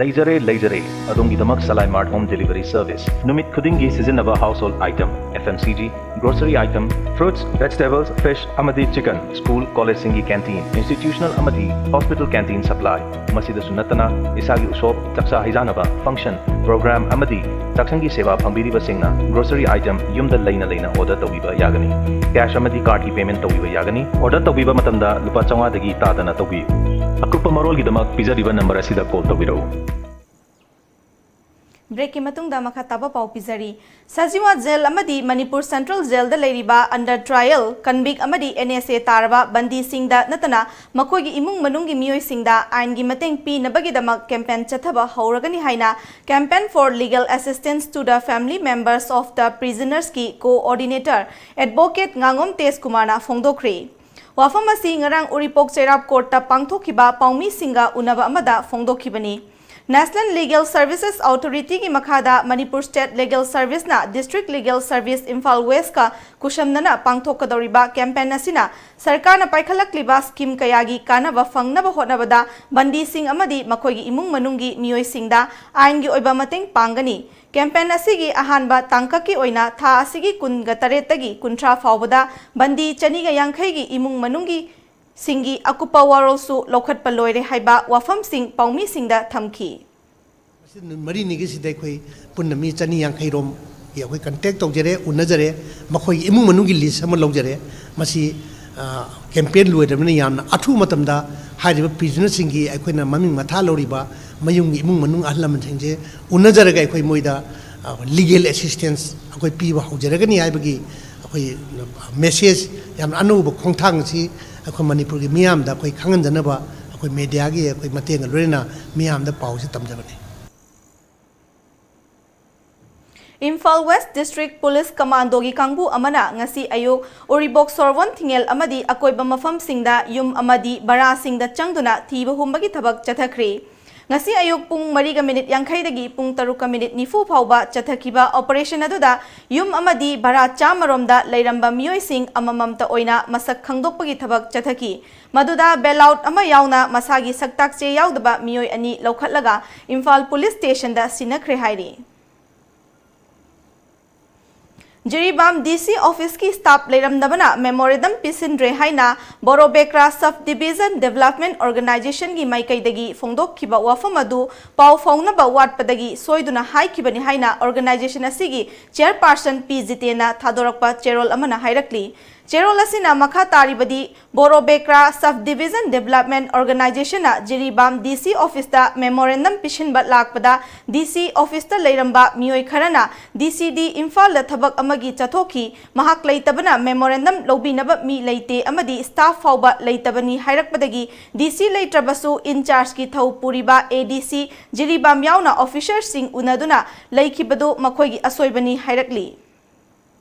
ꯂꯩꯖꯔꯦ, ꯂꯩꯖꯔꯦ꯫ ꯑꯗꯣꯝꯒꯤꯗꯃꯛ ꯁꯂꯥꯏ ꯃꯥꯔꯠ home delivery service꯫ ꯅꯨꯃꯤꯠ ꯈꯨꯗꯤꯡꯒꯤ ꯁꯤꯖꯤꯟꯅꯕ household item, F M C G, grocery item, fruits, vegetables, fish ꯑꯃꯗꯤ chicken, school, collegeꯁꯤꯡꯒꯤ canteen, institutional ꯑꯃꯗꯤ hospital canteen supply꯫ ꯃꯁꯤꯗꯁꯨ ꯅꯠꯇꯅ ꯏꯁꯥꯒꯤ ꯎꯁꯣꯞ, ꯆꯥꯛꯆꯥ ꯍꯩꯖꯥꯟꯅꯕ, function, program ꯑꯃꯗꯤ ꯆꯥꯛꯁꯪꯒꯤ ꯁꯦꯕꯥ ꯐꯪꯕꯤꯔꯤꯕꯁꯤꯡꯅ grocery item ꯌꯨꯝꯗ ꯂꯩꯅ ꯂꯩꯅ order ꯇꯧꯕꯤꯕ ꯌꯥꯒꯅꯤ꯫ Cash ꯑꯃꯗꯤ cardꯀꯤ payment ꯇꯧꯕꯤꯕ ꯌꯥꯒꯅꯤ꯫ Order ꯇꯧꯕꯤꯕ ꯃꯇꯝꯗ ꯂꯨꯄꯥ ꯆꯥꯝꯃꯉꯥꯗꯒꯤ ꯇꯥꯗꯅ ꯇꯧꯕꯤꯌꯨ꯫ ꯑꯀꯨꯞꯄ ꯃꯔꯣꯜꯒꯤꯗꯃꯛ ꯄꯤꯖꯔꯤꯕ number ꯑꯁꯤꯗ call ꯇꯧꯕꯤꯔꯛꯎ꯫ ꯕ꯭ꯔꯦꯛꯀꯤ ꯃꯇꯨꯡꯗ ꯃꯈꯥ ꯇꯥꯕ ꯄꯥꯎ ꯄꯤꯖꯔꯤ꯫ ꯁꯖꯤꯋꯥ ꯖꯦꯜ ꯑꯃꯗꯤ ꯃꯅꯤꯄꯨꯔ ꯁꯦꯟꯇ꯭ꯔꯦꯜ ꯖꯦꯜꯗ ꯂꯩꯔꯤꯕ under trial, convict ꯑꯃꯗꯤ N S A ꯇꯥꯔꯕ ꯕꯟꯗꯤꯁꯤꯡꯗ ꯅꯠꯇꯅ ꯃꯈꯣꯏꯒꯤ ꯏꯃꯨꯡ ꯃꯅꯨꯡꯒꯤ ꯃꯤꯑꯣꯏꯁꯤꯡꯗ ꯑꯥꯏꯟꯒꯤ ꯃꯇꯦꯡ ꯄꯤꯅꯕꯒꯤꯗꯃꯛ campaign ꯆꯠꯊꯕ ꯍꯧꯔꯒꯅꯤ ꯍꯥꯏꯅ Campaign for Legal Assistance to the Family Members of the Prisonersꯀꯤ coordinator advocate ꯉꯥꯉꯣꯝ ꯇꯦꯖꯀꯨꯃꯥꯔꯅ ꯐꯣꯡꯗꯣꯛꯈ꯭ꯔꯦ꯫ ꯋꯥꯐꯝ ꯑꯁꯤ ꯉꯔꯥꯡ ꯎꯔꯤꯄꯣꯛ ꯆꯩꯔꯥꯞ ꯀꯣꯔꯠꯇ ꯄꯥꯡꯊꯣꯛꯈꯤꯕ ꯄꯥꯎꯃꯤꯁꯤꯡꯒ ꯎꯅꯕ ꯑꯃꯗ ꯐꯣꯡꯗꯣꯛꯈꯤꯕꯅꯤ꯫ National Legal Services Authorityꯒꯤ ꯃꯈꯥꯗ Manipur State Legal Serviceꯅ District Legal Service Imphal Westꯀ ꯈꯨꯠꯁꯝꯅꯅ ꯄꯥꯡꯊꯣꯛꯀꯗꯧꯔꯤꯕ campaign ꯑꯁꯤꯅ ꯁꯔꯀꯥꯔꯅ ꯄꯥꯏꯈꯠꯂꯛꯂꯤꯕ scheme ꯀꯌꯥꯒꯤ ꯀꯥꯟꯅꯕ ꯐꯪꯅꯕ ꯍꯣꯠꯅꯕꯗ ꯕꯟꯗꯤꯁꯤꯡ ꯑꯃꯗꯤ ꯃꯈꯣꯏꯒꯤ ꯏꯃꯨꯡ ꯃꯅꯨꯡꯒꯤ ꯃꯤꯑꯣꯏꯁꯤꯡꯗ ꯑꯥꯏꯟꯒꯤ ꯑꯣꯏꯕ ꯃꯇꯦꯡ ꯄꯥꯡꯒꯅꯤ꯫ Campaign ꯑꯁꯤꯒꯤ ꯑꯍꯥꯟꯕ ꯇꯥꯡꯀꯛꯀꯤ ꯑꯣꯏꯅ ꯊꯥ ꯑꯁꯤꯒꯤ ꯀꯨꯟꯒ ꯇꯔꯦꯠꯇꯒꯤ ꯀꯨꯟꯊ꯭ꯔꯥ ꯐꯥꯎꯕꯗ ꯕꯟꯗꯤ ꯆꯅꯤꯒ ꯌꯥꯡꯈꯩꯒꯤ ꯏꯃꯨꯡ ꯃꯅꯨꯡꯒꯤ ꯁꯤꯡꯒꯤ ꯑꯀꯨꯞꯄ ꯋꯥꯔꯣꯜꯁꯨ ꯂꯧꯈꯠꯄ ꯂꯣꯏꯔꯦ ꯍꯥꯏꯕ ꯋꯥꯐꯝꯁꯤꯡ ꯄꯥꯎꯃꯤꯁꯤꯡꯗ ꯊꯝꯈꯤ꯫ ꯃꯁꯤ ꯅꯨꯃꯤꯠ ꯃꯔꯤꯅꯤꯒꯤꯁꯤꯗ ꯑꯩꯈꯣꯏ ꯄꯨꯟꯅ ꯃꯤ ꯆꯅꯤ ꯌꯥꯡꯈꯩ ꯔꯣꯝꯒꯤ ꯑꯩꯈꯣꯏ contact ꯇꯧꯖꯔꯦ, ꯎꯅꯖꯔꯦ, ꯃꯈꯣꯏꯒꯤ ꯏꯃꯨꯡ ꯃꯅꯨꯡꯒꯤ list ꯑꯃ ꯂꯧꯖꯔꯦ꯫ ꯃꯁꯤ, ꯑ, campaign ꯂꯣꯏꯔꯕꯅꯤꯅ ꯌꯥꯝꯅ ꯑꯊꯨꯕ ꯃꯇꯝꯗ ꯍꯥꯏꯔꯤꯕ prisonerꯁꯤꯡꯒꯤ ꯑꯩꯈꯣꯏꯅ ꯃꯃꯤꯡ ꯃꯊꯥ ꯂꯧꯔꯤꯕ ꯃꯌꯨꯝꯒꯤ ꯏꯃꯨꯡ ꯃꯅꯨꯡ ꯑꯍꯜ ꯂꯃꯟꯁꯤꯡꯁꯦ ꯎꯅꯖꯔꯒ ꯑꯩꯈꯣꯏ ꯃꯣꯏꯗ, ꯑ, legal assistance ꯑꯩꯈꯣꯏ ꯄꯤꯕ ꯍꯧꯖꯔꯒꯅꯤ ꯍꯥꯏꯕꯒꯤ ꯑꯩꯈꯣꯏ message, ꯌꯥꯝꯅ ꯑꯅꯧꯕ ꯈꯣꯡꯊꯥꯡ ꯑꯁꯤ ꯑꯩꯈꯣꯏ ꯃꯅꯤꯄꯨꯔꯒꯤ ꯃꯤꯌꯥꯝꯗ ꯑꯩꯈꯣꯏ ꯈꯪꯍꯟꯖꯅꯕ ꯑꯩꯈꯣꯏ mediaꯒꯤ ꯑꯩꯈꯣꯏ ꯃꯇꯦꯡꯒ ꯂꯣꯏꯅꯅ ꯃꯤꯌꯥꯝꯗ ꯄꯥꯎꯁꯤ ꯇꯝꯖꯕꯅꯤ꯫ ꯏꯝꯐꯥꯜ West District Police Commandoꯒꯤ ꯀꯥꯡꯕꯨ ꯑꯃꯅ ꯉꯁꯤ ꯑꯌꯨꯛ ꯎꯔꯤꯕꯣꯛ ꯁꯣꯔꯣꯟ ꯊꯤꯡꯉꯦꯜ ꯑꯃꯗꯤ ꯑꯀꯣꯏꯕ ꯃꯐꯝꯁꯤꯡꯗ ꯌꯨꯝ ꯑꯃꯗꯤ ꯚꯔꯥꯁꯤꯡꯗ ꯆꯪꯗꯨꯅ ꯊꯤꯕ ꯍꯨꯝꯕꯒꯤ ꯊꯕꯛ ꯆꯠꯊꯈ꯭ꯔꯤ꯫ ꯉꯁꯤ ꯑꯌꯨꯛ ꯄꯨꯡ ꯃꯔꯤꯒ ꯃꯤꯅꯤꯠ ꯌꯥꯡꯈꯩꯗꯒꯤ ꯄꯨꯡ ꯇꯔꯨꯛꯀ ꯃꯤꯅꯤꯠ ꯅꯤꯐꯨ ꯐꯥꯎꯕ ꯆꯠꯊꯈꯤꯕ operation ꯑꯗꯨꯗ ꯌꯨꯝ ꯑꯃꯗꯤ ꯚꯔꯥ ꯆꯥꯝꯃ ꯔꯣꯝꯗ ꯂꯩꯔꯝꯕ ꯃꯤꯑꯣꯏꯁꯤꯡ ꯑꯃꯃꯝꯇ ꯑꯣꯏꯅ ꯃꯁꯛ ꯈꯪꯗꯣꯛꯄꯒꯤ ꯊꯕꯛ ꯆꯠꯊꯈꯤ꯫ ꯃꯗꯨꯗ bailout ꯑꯃ ꯌꯥꯎꯅ ꯃꯁꯥꯒꯤ ꯁꯛꯇꯥꯛ ꯆꯦ ꯌꯥꯎꯗꯕ ꯃꯤꯑꯣꯏ ꯑꯅꯤ ꯂꯧꯈꯠꯂꯒ ꯏꯝꯐꯥꯜ Police Stationꯗ ꯁꯤꯟꯅꯈ꯭ꯔꯦ ꯍꯥꯏꯔꯤ꯫ Jiribam D C officeꯀꯤ staff ꯂꯩꯔꯝꯗꯕꯅ memorandum ꯄꯤꯁꯤꯟꯗ꯭ꯔꯦ ꯍꯥꯏꯅ ꯕꯣꯔꯣꯕꯦꯀ꯭ꯔꯥ Sub Division Development Organizationꯒꯤ ꯃꯥꯏꯀꯩꯗꯒꯤ ꯐꯣꯡꯗꯣꯛꯈꯤꯕ ꯋꯥꯐꯝ ꯑꯗꯨ ꯄꯥꯎ ꯐꯥꯎꯅꯕ ꯋꯥꯠꯄꯗꯒꯤ ꯁꯣꯏꯗꯨꯅ ꯍꯥꯏꯈꯤꯕꯅꯤ ꯍꯥꯏꯅ organization ꯑꯁꯤꯒꯤ chairperson P ꯖꯤꯇꯦꯟꯅ ꯊꯥꯗꯣꯔꯛꯄ ꯆꯦꯔꯣꯜ ꯑꯃꯅ ꯍꯥꯏꯔꯛꯂꯤ꯫ ꯆꯦꯔꯣꯜ ꯑꯁꯤꯅ ꯃꯈꯥ ꯇꯥꯔꯤꯕꯗꯤ, ꯕꯣꯔꯣꯕꯦꯀ꯭ꯔꯥ Sub Division Development Organization ꯅ ꯖꯤꯔꯤꯕꯥꯝ ꯗꯤ ꯁꯤ ꯑꯣꯐꯤꯁꯇ ꯃꯦꯃꯣꯔꯦꯟꯗꯝ ꯄꯤꯁꯤꯟꯕ ꯂꯥꯛꯄꯗ, ꯗꯤ ꯁꯤ ꯑꯣꯐꯤꯁꯇ ꯂꯩꯔꯝꯕ ꯃꯤꯑꯣꯏ ꯈꯔꯅ ꯗꯤ ꯁꯤ ꯗꯤ ꯏꯝꯐꯥꯜꯗ ꯊꯕꯛ ꯑꯃꯒꯤ ꯆꯠꯊꯣꯛꯈꯤ, ꯃꯍꯥꯛ ꯂꯩꯇꯕꯅ ꯃꯦꯃꯣꯔꯦꯟꯗꯝ ꯂꯧꯕꯤꯅꯕ ꯃꯤ ꯂꯩꯇꯦ ꯑꯃꯗꯤ ꯁ꯭ꯇꯥꯐ ꯐꯥꯎꯕ ꯂꯩꯇꯕꯅꯤ ꯍꯥꯏꯔꯛꯄꯗꯒꯤ, ꯗꯤ ꯁꯤ ꯂꯩꯇ꯭ꯔꯕꯁꯨ ꯏꯟꯆꯥꯔꯖꯀꯤ ꯊꯧ ꯄꯨꯔꯤꯕ ꯑꯦ ꯗꯤ ꯁꯤ ꯖꯤꯔꯤꯕꯥꯝ ꯌꯥꯎꯅ ꯑꯣꯐꯤꯁꯔꯁꯤꯡ ꯎꯅꯗꯨꯅ ꯂꯩꯈꯤꯕꯗꯨ ꯃꯈꯣꯏꯒꯤ ꯑꯁꯣꯏꯕꯅꯤ ꯍꯥꯏꯔꯛꯂꯤ꯫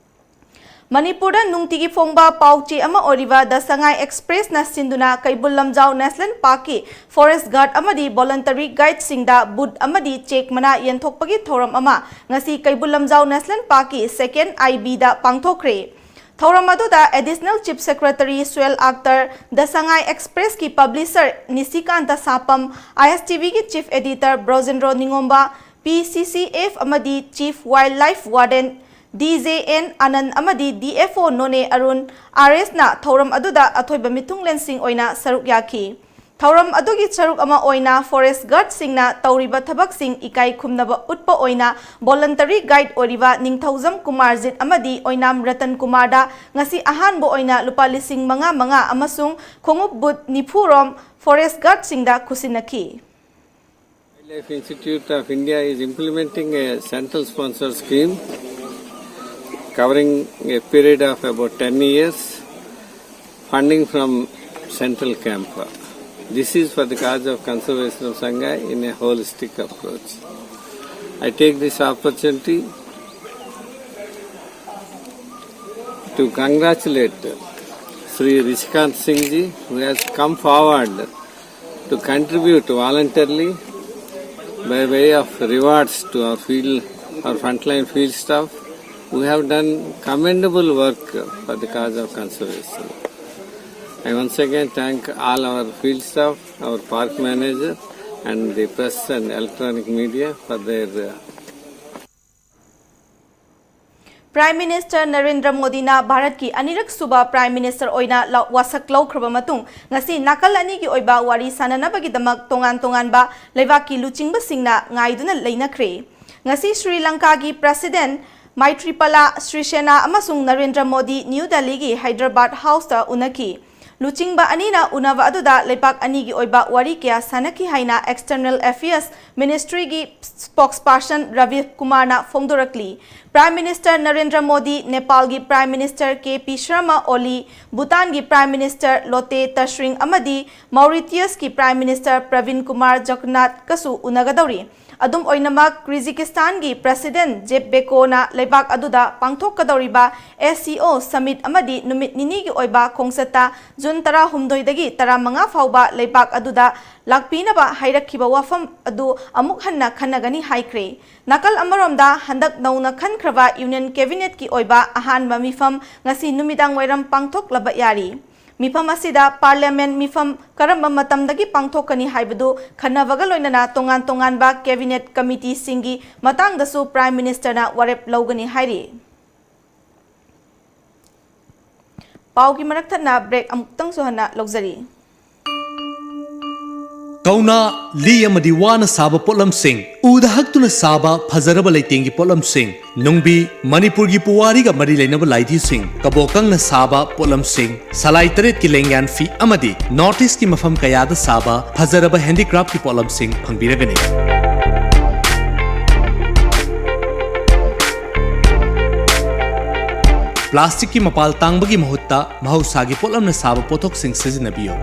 ꯃꯅꯤꯄꯨꯔꯗ ꯅꯨꯡꯇꯤꯒꯤ ꯐꯣꯡꯕ ꯄꯥꯎ ꯆꯦ ꯑꯃ ꯑꯣꯏꯔꯤꯕ ꯗ ꯁꯉꯥꯏ ꯑꯦꯛꯁꯄ꯭ꯔꯦꯁꯅ ꯁꯤꯟꯗꯨꯅ ꯀꯩꯕꯨꯜ ꯂꯝꯖꯥꯎ ꯅꯦꯁꯅꯦꯜ ꯄꯥꯔꯛꯀꯤ ꯐꯣꯔꯦꯁ ꯒꯥꯔꯗ ꯑꯃꯗꯤ ꯚꯣꯂꯟꯇꯔꯤ ꯒꯥꯏꯗꯁꯤꯡꯗ ꯕꯨꯠ ꯑꯃꯗꯤ ꯆꯦꯛ ꯃꯅꯥ ꯌꯦꯟꯊꯣꯛꯄꯒꯤ ꯊꯧꯔꯝ ꯑꯃ ꯉꯁꯤ ꯀꯩꯕꯨꯜ ꯂꯝꯖꯥꯎ ꯅꯦꯁꯅꯦꯜ ꯄꯥꯔꯛꯀꯤ ꯁꯦꯀꯦꯟ ꯑꯥꯏ ꯕꯤꯗ ꯄꯥꯡꯊꯣꯛꯈ꯭ꯔꯦ꯫ ꯊꯧꯔꯝ ꯑꯗꯨꯗ ꯑꯦꯗꯤꯁꯅꯦꯜ ꯆꯤꯐ ꯁꯦꯀ꯭ꯔꯦꯇꯔꯤ ꯁ꯭ꯋꯦꯜ ꯑꯥꯛꯇꯔ, ꯗ ꯁꯉꯥꯏ ꯑꯦꯛꯁꯄ꯭ꯔꯦꯁꯀꯤ ꯄꯕ꯭ꯂꯤꯁꯔ ꯅꯤꯁꯤꯀꯥꯟꯇ ꯁꯥꯄꯝ, ꯑꯥꯏ ꯑꯦꯁ ꯇꯤ ꯚꯤꯒꯤ ꯆꯤꯐ ꯑꯦꯗꯤꯇꯔ ꯕ꯭ꯔꯣꯖꯦꯟꯗ꯭ꯔꯣ ꯅꯤꯉꯣꯝꯕ, ꯄꯤ ꯁꯤ ꯁꯤ ꯑꯦꯐ ꯑꯃꯗꯤ chief wild life warden D J and ꯑꯅꯟ ꯑꯃꯗꯤ ꯗꯤ ꯑꯦꯐ ꯑꯣ ꯅꯣꯅꯦ ꯑꯔꯨꯟ, ꯑꯥꯔ ꯑꯦꯁꯅ ꯊꯧꯔꯝ ꯑꯗꯨꯗ ꯑꯊꯣꯏꯕ ꯃꯤꯊꯨꯡꯂꯦꯟꯁꯤꯡ ꯑꯣꯏꯅ ꯁꯔꯨꯛ ꯌꯥꯈꯤ꯫ ꯊꯧꯔꯝ ꯑꯗꯨꯒꯤ ꯁꯔꯨꯛ ꯑꯃ ꯑꯣꯏꯅ ꯐꯣꯔꯦꯁ ꯒꯥꯔꯗꯁꯤꯡꯅ ꯇꯧꯔꯤꯕ ꯊꯕꯛꯁꯤꯡ ꯏꯀꯥꯏ ꯈꯨꯝꯅꯕ ꯎꯠꯄ ꯑꯣꯏꯅ ꯚꯣꯂꯟꯇꯔꯤ ꯒꯥꯏꯗ ꯑꯣꯏꯔꯤꯕ ꯅꯤꯡꯊꯧꯖꯝ ꯀꯨꯃꯥꯔꯖꯤꯠ ꯑꯃꯗꯤ ꯑꯣꯏꯅꯥꯝ ꯔꯇꯟ ꯀꯨꯃꯥꯔꯗ ꯉꯁꯤ ꯑꯍꯥꯟꯕ ꯑꯣꯏꯅ ꯂꯨꯄꯥ ꯂꯤꯁꯤꯡ ꯃꯉꯥ ꯃꯉꯥ ꯑꯃꯁꯨꯡ ꯈꯣꯡꯎꯞ ꯕꯨꯠ ꯅꯤꯐꯨ ꯔꯣꯝ forest ꯒꯥꯔꯗꯁꯤꯡꯗ ꯈꯨꯠꯁꯤꯟꯅꯈꯤ꯫ Wildlife Institute of India is implementing a central sponsored scheme covering a period of about ten years, funding from central camp. This is for the cause of conservation of Sangai in a holistic approach. I take this opportunity to congratulate Sri Rishikant Singh ji, who has come forward to contribute voluntarily by way of rewards to our field, our frontline field staff who have done commendable work for the cause of conservation. I once again thank all our field staff, our park manager, and the press and electronic media for their uh, Prime Minister Narendra ꯃꯣꯗꯤꯅ ꯚꯥꯔꯠꯀꯤ ꯑꯅꯤꯔꯛ ꯁꯨꯕ Prime Minister ꯑꯣꯏꯅ ꯂꯧ-, ꯋꯥꯁꯛ ꯂꯧꯈ꯭ꯔꯕ ꯃꯇꯨꯡ, ꯉꯁꯤ ꯅꯥꯀꯜ ꯑꯅꯤꯒꯤ ꯑꯣꯏꯕ ꯋꯥꯔꯤ ꯁꯥꯅꯅꯕꯒꯤꯗꯃꯛ ꯇꯣꯉꯥꯟ ꯇꯣꯉꯥꯟꯕ ꯂꯩꯕꯥꯛꯀꯤ ꯂꯨꯆꯤꯡꯕꯁꯤꯡꯅ ꯉꯥꯏꯗꯨꯅ ꯂꯩꯅꯈ꯭ꯔꯦ꯫ ꯉꯁꯤ ꯁ꯭ꯔꯤ ꯂꯪꯀꯥꯒꯤ President ꯃꯥꯏꯇ꯭ꯔꯤꯄꯥꯂꯥ ꯁ꯭ꯔꯤꯁꯦꯅꯥ ꯑꯃꯁꯨꯡ ꯅꯔꯦꯟꯗ꯭ꯔ ꯃꯣꯗꯤ ꯅ꯭ꯌꯨ ꯗꯦꯜꯂꯤꯒꯤ ꯍꯥꯏꯗ꯭ꯔꯕꯥꯗ ꯍꯥꯎꯁꯇ ꯎꯅꯈꯤ꯫ ꯂꯨꯆꯤꯡꯕ ꯑꯅꯤꯅ ꯎꯅꯕ ꯑꯗꯨꯗ ꯂꯩꯕꯥꯛ ꯑꯅꯤꯒꯤ ꯑꯣꯏꯕ ꯋꯥꯔꯤ ꯀꯌꯥ ꯁꯥꯟꯅꯈꯤ ꯍꯥꯏꯅ External Affairs Ministryꯒꯤ spokesperson ꯔꯕꯤꯁ ꯀꯨꯃꯥꯔꯅ ꯐꯣꯡꯗꯣꯔꯛꯂꯤ꯫ Prime Minister Narendra Modi, ꯅꯦꯄꯥꯜꯒꯤ Prime Minister K P Sharma ꯑꯣꯂꯤ, ꯚꯨꯇꯥꯟꯒꯤ Prime Minister ꯂꯣꯇꯦ ꯇꯁꯔꯤꯡ ꯑꯃꯗꯤ ꯃꯥꯎꯔꯤꯇꯤꯌꯁꯀꯤ Prime Minister ꯄ꯭ꯔꯕꯤꯟ ꯀꯨꯃꯥꯔ ꯖꯒꯟꯅꯥꯊꯀꯁꯨ ꯎꯅꯒꯗꯧꯔꯤ꯫ ꯑꯗꯨꯝ ꯑꯣꯏꯅꯃꯛ, ꯀ꯭ꯔꯤꯖꯤꯀꯤꯁꯇꯥꯟꯒꯤ President ꯖꯦꯞ ꯕꯦꯀꯣꯅ ꯂꯩꯕꯥꯛ ꯑꯗꯨꯗ ꯄꯥꯡꯊꯣꯛꯀꯗꯧꯔꯤꯕ SCO summit ꯑꯃꯗꯤ ꯅꯨꯃꯤꯠ ꯅꯤꯅꯤꯒꯤ ꯑꯣꯏꯕ ꯈꯣꯡꯆꯠꯇ ꯖꯨꯟ ꯇꯔꯥꯍꯨꯝꯗꯣꯏꯗꯒꯤ ꯇꯔꯥꯃꯉꯥ ꯐꯥꯎꯕ ꯂꯩꯕꯥꯛ ꯑꯗꯨꯗ ꯂꯥꯛꯄꯤꯅꯕ ꯍꯥꯏꯔꯛꯈꯤꯕ ꯋꯥꯐꯝ ꯑꯗꯨ ꯑꯃꯨꯛ ꯍꯟꯅ ꯈꯟꯅꯒꯅꯤ ꯍꯥꯏꯈ꯭ꯔꯦ꯫ ꯅꯥꯀꯜ ꯑꯃꯔꯣꯝꯗ, ꯍꯟꯗꯛ ꯅꯧꯅ ꯈꯟꯈ꯭ꯔꯕ Union Cabinetꯀꯤ ꯑꯣꯏꯕ ꯑꯍꯥꯟꯕ ꯃꯤꯐꯝ ꯉꯁꯤ ꯅꯨꯃꯤꯗꯥꯡ ꯋꯥꯏꯔꯝ ꯄꯥꯡꯊꯣꯛꯂꯕ ꯌꯥꯔꯤ꯫ ꯃꯤꯐꯝ ꯑꯁꯤꯗ Parliament ꯃꯤꯐꯝ ꯀꯔꯝꯕ ꯃꯇꯝꯗꯒꯤ ꯄꯥꯡꯊꯣꯛꯀꯅꯤ ꯍꯥꯏꯕꯗꯨ ꯈꯟꯅꯕꯒ ꯂꯣꯏꯅꯅ ꯇꯣꯉꯥꯟ ꯇꯣꯉꯥꯟꯕ Cabinet Committeeꯁꯤꯡꯒꯤ ꯃꯇꯥꯡꯗꯁꯨ Prime Ministerꯅ ꯋꯥꯔꯦꯞ ꯂꯧꯒꯅꯤ ꯍꯥꯏꯔꯤ꯫ ꯄꯥꯎꯒꯤ ꯃꯔꯛ ꯊꯠꯅ break ꯑꯃꯨꯛꯇꯪꯁꯨ ꯍꯟꯅ ꯂꯧꯖꯔꯤ꯫ ꯀꯧꯅꯥ, ꯂꯤ ꯑꯃꯗꯤ ꯋꯥꯅ ꯁꯥꯕ ꯄꯣꯠꯂꯝꯁꯤꯡ, ꯎꯗ ꯍꯛꯇꯨꯅ ꯁꯥꯕ ꯐꯖꯔꯕ ꯂꯩꯇꯦꯡꯒꯤ ꯄꯣꯠꯂꯝꯁꯤꯡ, ꯅꯨꯡꯕꯤ, ꯃꯅꯤꯄꯨꯔꯒꯤ ꯄꯨꯋꯥꯔꯤꯒ ꯃꯔꯤ ꯂꯩꯅꯕ ꯂꯥꯏꯙꯤꯁꯤꯡ, ꯀꯕꯣꯀꯪꯅ ꯁꯥꯕ ꯄꯣꯠꯂꯝꯁꯤꯡ, ꯁꯂꯥꯏ ꯇꯔꯦꯠꯀꯤ ꯂꯦꯡꯌꯥꯟ ꯐꯤ ꯑꯃꯗꯤ North Eastꯀꯤ ꯃꯐꯝ ꯀꯌꯥꯗ ꯁꯥꯕ ꯐꯖꯔꯕ handicraftꯀꯤ ꯄꯣꯠꯂꯝꯁꯤꯡ ꯐꯪꯕꯤꯔꯒꯅꯤ꯫ Plasticꯀꯤ ꯃꯄꯥꯜ ꯇꯥꯡꯕꯒꯤ ꯃꯍꯨꯠꯇ ꯃꯍꯧꯁꯥꯒꯤ ꯄꯣꯠꯂꯝꯅ ꯁꯥꯕ ꯄꯣꯠꯊꯣꯛꯁꯤꯡ ꯁꯤꯖꯤꯟꯅꯕꯤꯌꯨ꯫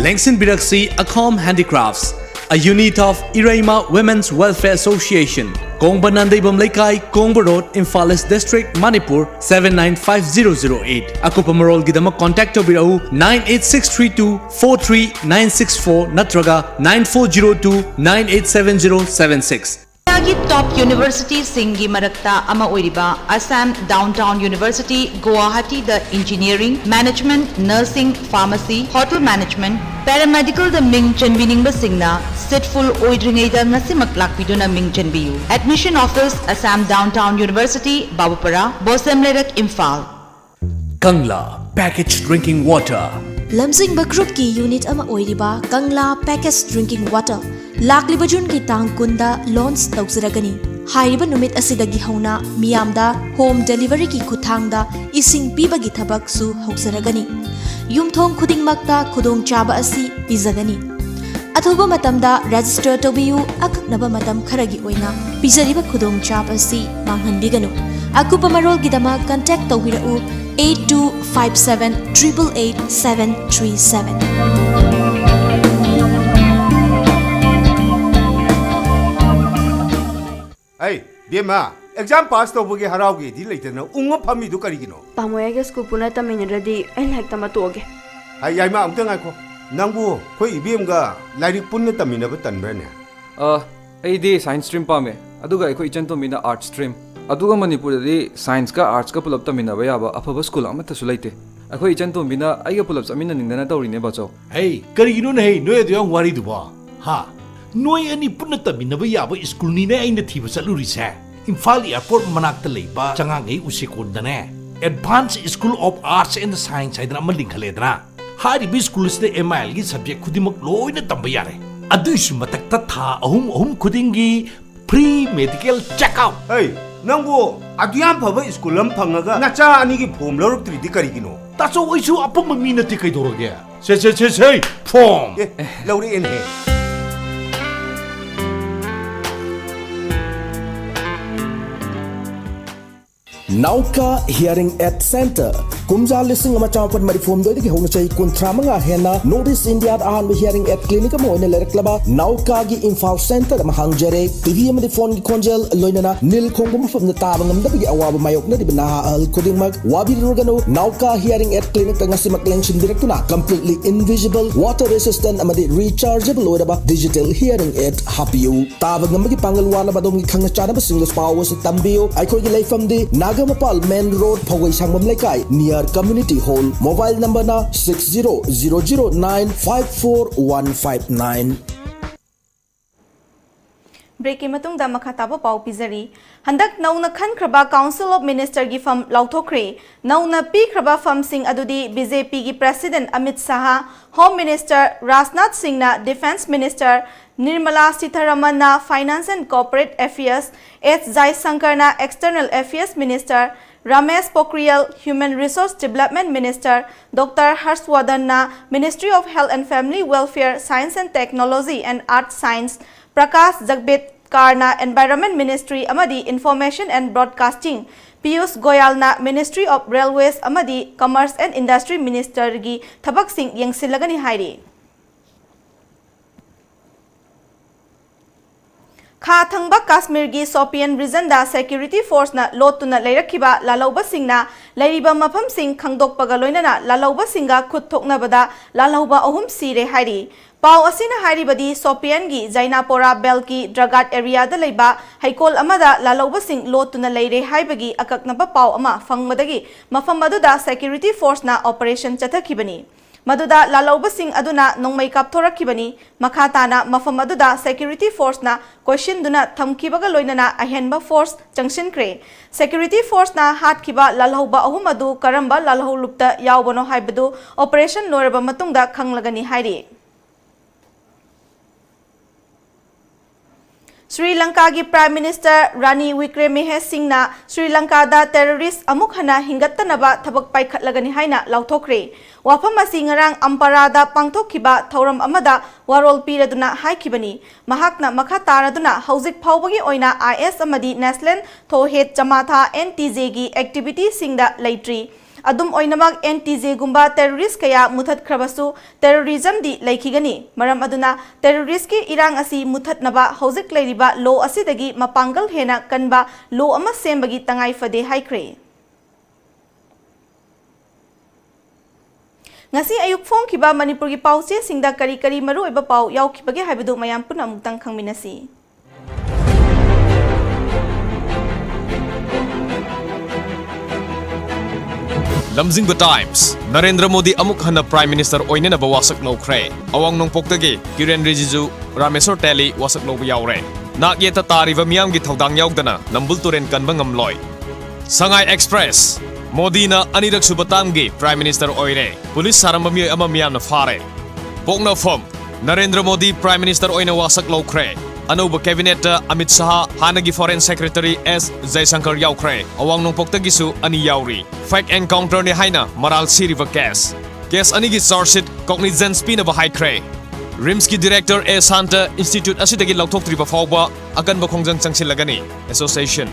ꯂꯦꯡꯁꯤꯟꯕꯤꯔꯛꯁꯤ Akhom Handicrafts, a unit of Ireima Women's Welfare Association, ꯀꯣꯡꯕ Nandeibam ꯂꯩꯀꯥꯏ, ꯀꯣꯡꯕ Road, Imphal East District, Manipur, seven nine five zero zero eight꯫ ꯑꯀꯨꯞꯄ ꯃꯔꯣꯜꯒꯤꯗꯃꯛ contact ꯇꯧꯕꯤꯔꯛꯎ nine eight six three two four three nine six four ꯅꯠꯇ꯭ꯔꯒ nine four zero two nine eight seven zero seven six꯫ ꯏꯟꯗꯤꯌꯥꯒꯤ top universityꯁꯤꯡꯒꯤ ꯃꯔꯛꯇ ꯑꯃ ꯑꯣꯏꯔꯤꯕ Assam Downtown University, ꯒꯨꯋꯥꯍꯥꯇꯤꯗ engineering, management, nursing, pharmacy, hotel management, paramedicalꯗ ꯃꯤꯡ ꯆꯟꯕꯤꯅꯤꯡꯕꯁꯤꯡꯅ seat full ꯑꯣꯏꯗ꯭ꯔꯤꯉꯩꯗ ꯉꯁꯤꯃꯛ ꯂꯥꯛꯄꯤꯗꯨꯅ ꯃꯤꯡ ꯆꯟꯕꯤꯌꯨ꯫ Admission office, Assam Downtown University, ꯕꯥꯕꯨꯄꯥꯔꯥ, ꯕꯣꯁꯦꯝ ꯂꯩꯔꯛ, Imphal. Kangla Packaged Drinking Water꯫ ꯂꯝꯖꯤꯡꯕ ꯒ꯭ꯔꯨꯞꯀꯤ unit ꯑꯃ ꯑꯣꯏꯔꯤꯕ ꯀꯪꯂꯥ Packaged Drinking Water ꯂꯥꯛꯂꯤꯕ ꯖꯨꯟꯒꯤ ꯇꯥꯡ ꯀꯨꯟꯗ launch ꯇꯧꯖꯔꯒꯅꯤ꯫ ꯍꯥꯏꯔꯤꯕ ꯅꯨꯃꯤꯠ ꯑꯁꯤꯗꯒꯤ ꯍꯧꯅ ꯃꯤꯌꯥꯝꯗ ꯍꯣꯝ ꯗꯦꯂꯤꯚꯔꯤꯒꯤ ꯈꯨꯠꯊꯥꯡꯗ ꯏꯁꯤꯡ ꯄꯤꯕꯒꯤ ꯊꯕꯛꯁꯨ ꯍꯧꯖꯔꯒꯅꯤ꯫ ꯌꯨꯝꯊꯣꯡ ꯈꯨꯗꯤꯡꯃꯛꯇ ꯈꯨꯗꯣꯡꯆꯥꯕ ꯑꯁꯤ ꯄꯤꯖꯒꯅꯤ꯫ ꯑꯊꯨꯕ ꯃꯇꯝꯗ ꯔꯦꯖꯤꯁꯇꯔ ꯇꯧꯕꯤꯌꯨ꯫ ꯑꯀꯛꯅꯕ ꯃꯇꯝ ꯈꯔꯒꯤ ꯑꯣꯏꯅ ꯄꯤꯖꯔꯤꯕ ꯈꯨꯗꯣꯡꯆꯥꯕ ꯑꯁꯤ ꯃꯥꯡꯍꯟꯕꯤꯒꯅꯨ꯫ ꯑꯀꯨꯞꯄ ꯃꯔꯣꯜꯒꯤꯗꯃꯛ ꯀꯟꯇꯦꯛ ꯇꯧꯕꯤꯔꯛꯎ eight two five seven triple eight seven three seven꯫ ꯑꯩ, ꯕꯦꯝꯃ, ꯑꯦꯛꯖꯥꯝ ꯄꯥꯁ ꯇꯧꯕꯒꯤ ꯍꯔꯥꯎꯒꯦꯗꯤ ꯂꯩꯇꯅ ꯎꯪꯉ ꯐꯝꯃꯤꯗꯨ ꯀꯔꯤꯒꯤꯅꯣ? ꯇꯥꯃꯣ, ꯑꯩꯒ ꯁ꯭ꯀꯨꯜ ꯄꯨꯟꯅ ꯇꯝꯃꯤꯟꯅꯗ꯭ꯔꯗꯤ ꯑꯩ ꯂꯥꯏꯔꯤꯛ ꯇꯝꯕ ꯇꯣꯛꯑꯒꯦ꯫ ꯍꯥꯏ, ꯌꯥꯏꯃ, ꯑꯃꯨꯛꯇ ꯉꯥꯏꯈꯣ꯫ ꯅꯪꯕꯨ ꯑꯩꯈꯣꯏ ꯏꯕꯦꯝꯒ ꯂꯥꯏꯔꯤꯛ ꯄꯨꯟꯅ ꯇꯝꯃꯤꯟꯅꯕ ꯇꯟꯕ꯭ꯔꯅꯦ? ꯑ, ꯑꯩꯗꯤ ꯁꯥꯏꯟꯁ ꯁ꯭ꯇ꯭ꯔꯤꯝ ꯄꯥꯝꯃꯦ, ꯑꯗꯨꯒ ꯑꯩꯈꯣꯏ ꯏꯆꯟꯇꯣꯝꯕꯤꯅ ꯑꯥꯔꯠꯁ ꯁ꯭ꯇ꯭ꯔꯤꯝ꯫ ꯑꯗꯨꯒ ꯃꯅꯤꯄꯨꯔꯗꯗꯤ ꯁꯥꯏꯟꯁꯀ ꯑꯥꯔꯠꯁꯀ ꯄꯨꯂꯞ ꯇꯝꯃꯤꯟꯅꯕ ꯌꯥꯕ ꯑꯐꯕ ꯁ꯭ꯀꯨꯜ ꯑꯃꯠꯇꯁꯨ ꯂꯩꯇꯦ꯫ ꯑꯩꯈꯣꯏ ꯏꯆꯟꯇꯣꯝꯕꯤꯅ ꯑꯩꯒ ꯄꯨꯂꯞ ꯆꯠꯃꯤꯟꯅꯅꯤꯡꯗꯅ ꯇꯧꯔꯤꯅꯦ, ꯕꯥꯆꯧ꯫ ꯍꯩ, ꯀꯔꯤꯒꯤꯅꯣꯅꯦ ꯍꯩ, ꯅꯣꯏ ꯑꯗꯨ ꯌꯥꯝ ꯋꯥꯔꯤꯗꯨꯕꯣ? ꯍꯥ? ꯅꯣꯏ ꯑꯅꯤ ꯄꯨꯟꯅ ꯇꯝꯃꯤꯟꯅꯕ ꯌꯥꯕ ꯁ꯭ꯀꯨꯜꯅꯤꯅꯦ ꯑꯩꯅ ꯊꯤꯕ ꯆꯠꯂꯨꯔꯤꯁꯦ꯫ ꯏꯝꯐꯥꯜ ꯑꯦꯌꯔꯄꯣꯔꯠ ꯃꯅꯥꯛꯇ ꯂꯩꯕ ꯆꯉꯥꯡꯉꯩ ꯎꯆꯦꯀꯣꯟꯗꯅꯦ, Advanced School of Arts and Science ꯍꯥꯏꯗꯅ ꯑꯃ ꯂꯤꯡꯈꯠꯂꯦꯗꯅ꯫ ꯍꯥꯏꯔꯤꯕ ꯁ꯭ꯀꯨꯜ ꯑꯁꯤꯗ ꯑꯦꯝ ꯑꯥꯏ ꯑꯦꯜꯒꯤ ꯁꯕꯖꯦꯛ ꯈꯨꯗꯤꯡꯃꯛ ꯂꯣꯏꯅ ꯇꯝꯕ ꯌꯥꯔꯦ꯫ ꯑꯗꯨꯏꯁꯨ ꯃꯊꯛꯇ ꯊꯥ ꯑꯍꯨꯝ ꯑꯍꯨꯝ ꯈꯨꯗꯤꯡꯒꯤ free medical check up꯫ ꯍꯩ, ꯅꯪꯕꯨ ꯑꯗꯨ ꯌꯥꯝ ꯐꯕ ꯁ꯭ꯀꯨꯜ ꯑꯃ ꯐꯪꯉꯒ ꯅꯆꯥ ꯑꯅꯤꯒꯤ ꯐꯣꯝ ꯂꯧꯔꯛꯇ꯭ꯔꯤꯗꯤ ꯀꯔꯤꯒꯤꯅꯣ? ꯇꯥꯆꯧ, ꯑꯩꯁꯨ ꯑꯄꯪꯕ ꯃꯤ ꯅꯠꯇꯦ, ꯀꯩꯗꯧꯔꯒꯦ? ꯁꯦ, ꯁꯦ, ꯁꯦ, ꯁꯦ, ꯐꯣꯝ! ꯑꯦ, ꯂꯧꯔꯛꯑꯦꯅꯦꯍꯦ꯫ ꯅꯥꯎꯀꯥ ꯍꯤꯌꯔꯤꯡ ꯑꯦꯗ ꯁꯦꯟꯇꯔ꯫ ꯀꯨꯝꯖꯥ ꯂꯤꯁꯤꯡ ꯑꯃ ꯆꯥꯃꯥꯄꯟ ꯃꯔꯤꯐꯨ ꯍꯨꯝꯗꯣꯏꯗꯒꯤ ꯍꯧꯅ ꯆꯍꯤ ꯀꯨꯟꯊ꯭ꯔꯥ ꯃꯉꯥ ꯍꯦꯟꯅ ꯅꯣꯔꯠ ꯏꯁ ꯏꯟꯗꯤꯌꯥꯗ ꯑꯍꯥꯟꯕ ꯍꯤꯌꯔꯤꯡ ꯑꯦꯗ ꯀ꯭ꯂꯤꯅꯤꯛ ꯑꯃ ꯑꯣꯏꯅ ꯂꯩꯔꯛꯂꯕ ꯅꯥꯎꯀꯥꯒꯤ ꯏꯝꯐꯥꯜ ꯁꯦꯟꯇꯔ ꯑꯃ ꯍꯥꯡꯖꯔꯦ꯫ ꯇꯤ ꯚꯤ ꯑꯃꯗꯤ ꯐꯣꯟꯒꯤ ꯈꯣꯟꯖꯦꯜ, ꯂꯣꯏꯅꯅ ꯅꯤꯜ ꯈꯣꯡꯕ ꯃꯐꯝꯗ ꯇꯥꯕ ꯉꯝꯗꯕꯒꯤ ꯑꯋꯥꯕ ꯃꯥꯌꯣꯛꯅꯔꯤꯕ ꯅꯍꯥ ꯑꯍꯜ ꯈꯨꯗꯤꯡꯃꯛ ꯋꯥꯕꯤꯔꯨꯔꯒꯅꯨ꯫ ꯅꯥꯎꯀꯥ ꯍꯤꯌꯔꯤꯡ ꯑꯦꯗ ꯀ꯭ꯂꯤꯅꯤꯛꯇ ꯉꯁꯤꯃꯛ ꯂꯦꯡꯁꯤꯟꯕꯤꯔꯛꯇꯨꯅ completely invisible, water resistant ꯑꯃꯗꯤ rechargeable ꯑꯣꯏꯔꯕ digital hearing aid ꯍꯥꯞꯄꯤꯌꯨ꯫ ꯇꯥꯕ ꯉꯝꯕꯒꯤ ꯄꯥꯡꯒꯜ ꯋꯥꯠꯂꯕ ꯑꯗꯣꯝꯒꯤ ꯈꯪꯅ ꯆꯥꯟꯅꯕꯁꯤꯡꯗꯁꯨ ꯄꯥꯎ ꯑꯁꯤ ꯇꯝꯕꯤꯌꯨ꯫ ꯑꯩꯈꯣꯏꯒꯤ ꯂꯩꯐꯝꯗꯤ ꯅꯥꯒꯥꯃꯄꯥꯜ ꯃꯦꯟ ꯔꯣꯗ, ꯐꯧꯒꯩ ꯁꯪꯕꯝ ꯂꯩꯀꯥꯏ, near community hall꯫ Mobile number ꯅ six zero zero zero nine five four one five nine꯫ Breakꯀꯤ ꯃꯇꯨꯡꯗ ꯃꯈꯥ ꯇꯥꯕ ꯄꯥꯎ ꯄꯤꯖꯔꯤ꯫ ꯍꯟꯗꯛ ꯅꯧꯅ ꯈꯟꯈ꯭ꯔꯕ Council of Ministerꯒꯤ ꯐꯝ ꯂꯥꯎꯊꯣꯛꯈ꯭ꯔꯦ꯫ ꯅꯧꯅ ꯄꯤꯈ꯭ꯔꯕ ꯐꯝꯁꯤꯡ ꯑꯗꯨꯗꯤ BJPꯒꯤ President Amit Shah, Home Minister Rajnath ꯁꯤꯡꯅ Defence Minister, ꯅꯤꯔꯃꯂꯥ ꯁꯤꯊꯥꯔꯥꯃꯟꯅ Finance and Corporate Affairs, S ꯖꯥꯏꯁꯪꯀꯔꯅ External Affairs Minister, Ramesh Pokhriyal Human Resource Development Minister, doctor Harsh ꯋꯔꯙꯟꯅ Ministry of Health and Family Welfare, Science and Technology and Earth Science, Prakash ꯖꯥꯚꯗꯦꯀꯥꯔꯅ Environment Ministry ꯑꯃꯗꯤ Information and Broadcasting, Piyush ꯒꯣꯌꯥꯜꯅ Ministry of Railways ꯑꯃꯗꯤ Commerce and Industry Ministerꯒꯤ ꯊꯕꯛꯁꯤꯡ ꯌꯦꯡꯁꯤꯜꯂꯒꯅꯤ ꯍꯥꯏꯔꯤ꯫ ꯈꯥ ꯊꯪꯕ ꯀꯥꯁꯃꯤꯔꯒꯤ ꯁꯣꯄꯤꯌꯥꯟ regionꯗ security forceꯅ ꯂꯣꯠꯇꯨꯅ ꯂꯩꯔꯛꯈꯤꯕ ꯂꯥꯜꯍꯧꯕꯁꯤꯡꯅ ꯂꯩꯔꯤꯕ ꯃꯐꯝꯁꯤꯡ ꯈꯪꯗꯣꯛꯄꯒ ꯂꯣꯏꯅꯅ ꯂꯥꯜꯍꯧꯕꯁꯤꯡꯒ ꯈꯨꯠ ꯊꯣꯛꯅꯕꯗ ꯂꯥꯜꯍꯧꯕ ꯑꯍꯨꯝ ꯁꯤꯔꯦ ꯍꯥꯏꯔꯤ꯫ ꯄꯥꯎ ꯑꯁꯤꯅ ꯍꯥꯏꯔꯤꯕꯗꯤ ꯁꯣꯄꯤꯌꯥꯟꯒꯤ ꯖꯩꯅꯥꯄꯣꯔꯥ ꯕꯦꯜꯀꯤ ꯗ꯭ꯔꯒꯥꯠ areaꯗ ꯂꯩꯕ ꯍꯩꯀꯣꯜ ꯑꯃꯗ ꯂꯥꯜꯍꯧꯕꯁꯤꯡ ꯂꯣꯠꯇꯨꯅ ꯂꯩꯔꯦ ꯍꯥꯏꯕꯒꯤ ꯑꯀꯛꯅꯕ ꯄꯥꯎ ꯑꯃ ꯐꯪꯕꯗꯒꯤ ꯃꯐꯝ ꯑꯗꯨꯗ security forceꯅ operation ꯆꯠꯊꯈꯤꯕꯅꯤ꯫ ꯃꯗꯨꯗ ꯂꯥꯜꯍꯧꯕꯁꯤꯡ ꯑꯗꯨꯅ ꯅꯣꯡꯃꯩ ꯀꯥꯞꯊꯣꯔꯛꯈꯤꯕꯅꯤ꯫ ꯃꯈꯥ ꯇꯥꯅ ꯃꯐꯝ ꯑꯗꯨꯗ security forceꯅ ꯀꯣꯏꯁꯤꯟꯗꯨꯅ ꯊꯝꯈꯤꯕꯒ ꯂꯣꯏꯅꯅ ꯑꯍꯦꯟꯕ force ꯆꯪꯁꯤꯟꯈ꯭ꯔꯦ꯫ Security forceꯅ ꯍꯥꯠꯈꯤꯕ ꯂꯥꯜꯍꯧꯕ ꯑꯍꯨꯝ ꯑꯗꯨ ꯀꯔꯝꯕ ꯂꯥꯜꯍꯧꯂꯨꯞꯇ ꯌꯥꯎꯕꯅꯣ ꯍꯥꯏꯕꯗꯨ operation ꯂꯣꯏꯔꯕ ꯃꯇꯨꯡꯗ ꯈꯪꯂꯒꯅꯤ ꯍꯥꯏꯔꯤ꯫ ꯁ꯭ꯔꯤ ꯂꯪꯀꯥꯒꯤ Prime Minister ꯔꯥꯅꯤ ꯋꯤꯀ꯭ꯔꯦꯃꯦꯍꯦ ꯁꯤꯡꯅ ꯁ꯭ꯔꯤ ꯂꯪꯀꯥꯗ terrorist ꯑꯃꯨꯛ ꯍꯟꯅ ꯍꯤꯡꯒꯠꯇꯅꯕ ꯊꯕꯛ ꯄꯥꯏꯈꯠꯂꯒꯅꯤ ꯍꯥꯏꯅ ꯂꯥꯎꯊꯣꯛꯈ꯭ꯔꯦ꯫ ꯋꯥꯐꯝ ꯑꯁꯤ ꯉꯔꯥꯡ ꯑꯝꯄꯥꯔꯥꯗ ꯄꯥꯡꯊꯣꯛꯈꯤꯕ ꯊꯧꯔꯝ ꯑꯃꯗ ꯋꯥꯔꯣꯜ ꯄꯤꯔꯗꯨꯅ ꯍꯥꯏꯈꯤꯕꯅꯤ꯫ ꯃꯍꯥꯛꯅ ꯃꯈꯥ ꯇꯥꯔꯗꯨꯅ ꯍꯧꯖꯤꯛ ꯐꯥꯎꯕꯒꯤ ꯑꯣꯏꯅ IS ꯑꯃꯗꯤ National Thohid Jamatha, NTJꯒꯤ activityꯁꯤꯡꯗ ꯂꯩꯇ꯭ꯔꯤ꯫ ꯑꯗꯨꯝ ꯑꯣꯏꯅꯃꯛ, NTJꯒꯨꯝꯕ terrorist ꯀꯌꯥ ꯃꯨꯊꯠꯈ꯭ꯔꯕꯁꯨ terrorismꯗꯤ ꯂꯩꯈꯤꯒꯅꯤ꯫ ꯃꯔꯝ ꯑꯗꯨꯅ terroristꯀꯤ ꯏꯔꯥꯡ ꯑꯁꯤ ꯃꯨꯊꯠꯅꯕ ꯍꯧꯖꯤꯛ ꯂꯩꯔꯤꯕ law ꯑꯁꯤꯗꯒꯤ ꯃꯄꯥꯡꯒꯜ ꯍꯦꯟꯅ ꯀꯟꯕ law ꯑꯃ ꯁꯦꯝꯕꯒꯤ ꯇꯉꯥꯏ ꯐꯗꯦ ꯍꯥꯏꯈ꯭ꯔꯦ꯫ ꯉꯁꯤ ꯑꯌꯨꯛ ꯐꯣꯡꯈꯤꯕ ꯃꯅꯤꯄꯨꯔꯒꯤ ꯄꯥꯎꯆꯦꯁꯤꯡꯗ ꯀꯔꯤ ꯀꯔꯤ ꯃꯔꯨꯑꯣꯏꯕ ꯄꯥꯎ ꯌꯥꯎꯈꯤꯕꯒꯦ ꯍꯥꯏꯕꯗꯨ ꯃꯌꯥꯝ ꯄꯨꯟꯅ ꯑꯃꯨꯛꯇꯪ ꯈꯪꯃꯤꯟꯅꯁꯤ꯫ ꯂꯝꯖꯤꯡꯕ Times, ꯅꯔꯦꯟꯗ꯭ꯔ ꯃꯣꯗꯤ ꯑꯃꯨꯛ ꯍꯟꯅ Prime Minister ꯑꯣꯏꯅꯅꯕ ꯋꯥꯁꯛ ꯂꯧꯈ꯭ꯔꯦ꯫ ꯑꯋꯥꯡ ꯅꯣꯡꯄꯣꯛꯇꯒꯤ ꯀꯤꯔꯦꯟ ꯔꯤꯖꯤꯖꯨ, ꯔꯥꯃꯦꯁꯣꯔ ꯇꯦꯂꯤ ꯋꯥꯁꯛ ꯂꯧꯕ ꯌꯥꯎꯔꯦ꯫ ꯅꯥꯛ ꯌꯦꯠꯇ ꯇꯥꯔꯤꯕ ꯃꯤꯌꯥꯝꯒꯤ ꯊꯧꯗꯥꯡ ꯌꯥꯎꯗꯅ ꯅꯝꯕꯨꯜ ꯇꯨꯔꯦꯜ ꯀꯟꯕ ꯉꯝꯂꯣꯏ꯫ ꯁꯉꯥꯏ ꯑꯦꯛꯁꯄ꯭ꯔꯦꯁ, ꯃꯣꯗꯤꯅ ꯑꯅꯤꯔꯛ ꯁꯨꯕ ꯇꯥꯝꯒꯤ ꯄ꯭ꯔꯥꯏꯝ ꯃꯤꯅꯤꯁꯇꯔ ꯑꯣꯏꯔꯦ꯫ ꯄꯨꯂꯤꯁ ꯁꯥꯔꯝꯕ ꯃꯤꯑꯣꯏ ꯑꯃ ꯃꯤꯌꯥꯝꯅ ꯐꯥꯔꯦ꯫ ꯄꯣꯛꯅꯐꯝ, ꯅꯔꯦꯟꯗ꯭ꯔ ꯃꯣꯗꯤ ꯄ꯭ꯔꯥꯏꯝ ꯃꯤꯅꯤꯁꯇꯔ ꯑꯣꯏꯅ ꯋꯥꯁꯛ ꯂꯧꯈ꯭ꯔꯦ꯫ ꯑꯅꯧꯕ ꯀꯦꯕꯤꯅꯦꯠꯇ ꯑꯃꯤꯠ ꯁꯥꯍ, ꯍꯥꯟꯅꯒꯤ ꯐꯣꯔꯦꯟ ꯁꯦꯀ꯭ꯔꯦꯇꯔꯤ ꯑꯦꯁ ꯖꯌꯁꯪꯀꯔ ꯌꯥꯎꯈ꯭ꯔꯦ꯫ ꯑꯋꯥꯡ ꯅꯣꯡꯄꯣꯛꯇꯒꯤꯁꯨ ꯑꯅꯤ ꯌꯥꯎꯔꯤ꯫ ꯐꯦꯛ ꯑꯦꯟꯀꯥꯎꯟꯇꯔꯅꯤ ꯍꯥꯏꯅ ꯃꯔꯥꯜ ꯁꯤꯔꯤꯕ ꯀꯦꯁ꯫ ꯀꯦꯁ ꯑꯅꯤꯒꯤ ꯆꯥꯔꯖꯁꯤꯠ ꯀꯣꯒꯅꯤꯖꯦꯟꯁ ꯄꯤꯅꯕ ꯍꯥꯏꯈ꯭ꯔꯦ꯫ ꯔꯤꯝꯁꯀꯤ ꯗꯤꯔꯦꯛꯇꯔ ꯑꯦ ꯁꯥꯟꯇ ꯏꯟꯁꯇꯤꯇ꯭ꯌꯨꯠ ꯑꯁꯤꯗꯒꯤ ꯂꯧꯊꯣꯛꯇ꯭ꯔꯤꯕ ꯐꯥꯎꯕ ꯑꯀꯟꯕ ꯈꯣꯡꯖꯪ ꯆꯪꯁꯤꯜꯂꯒꯅꯤ꯫ ꯑꯦꯁꯣꯁꯤꯌꯦꯁꯟ꯫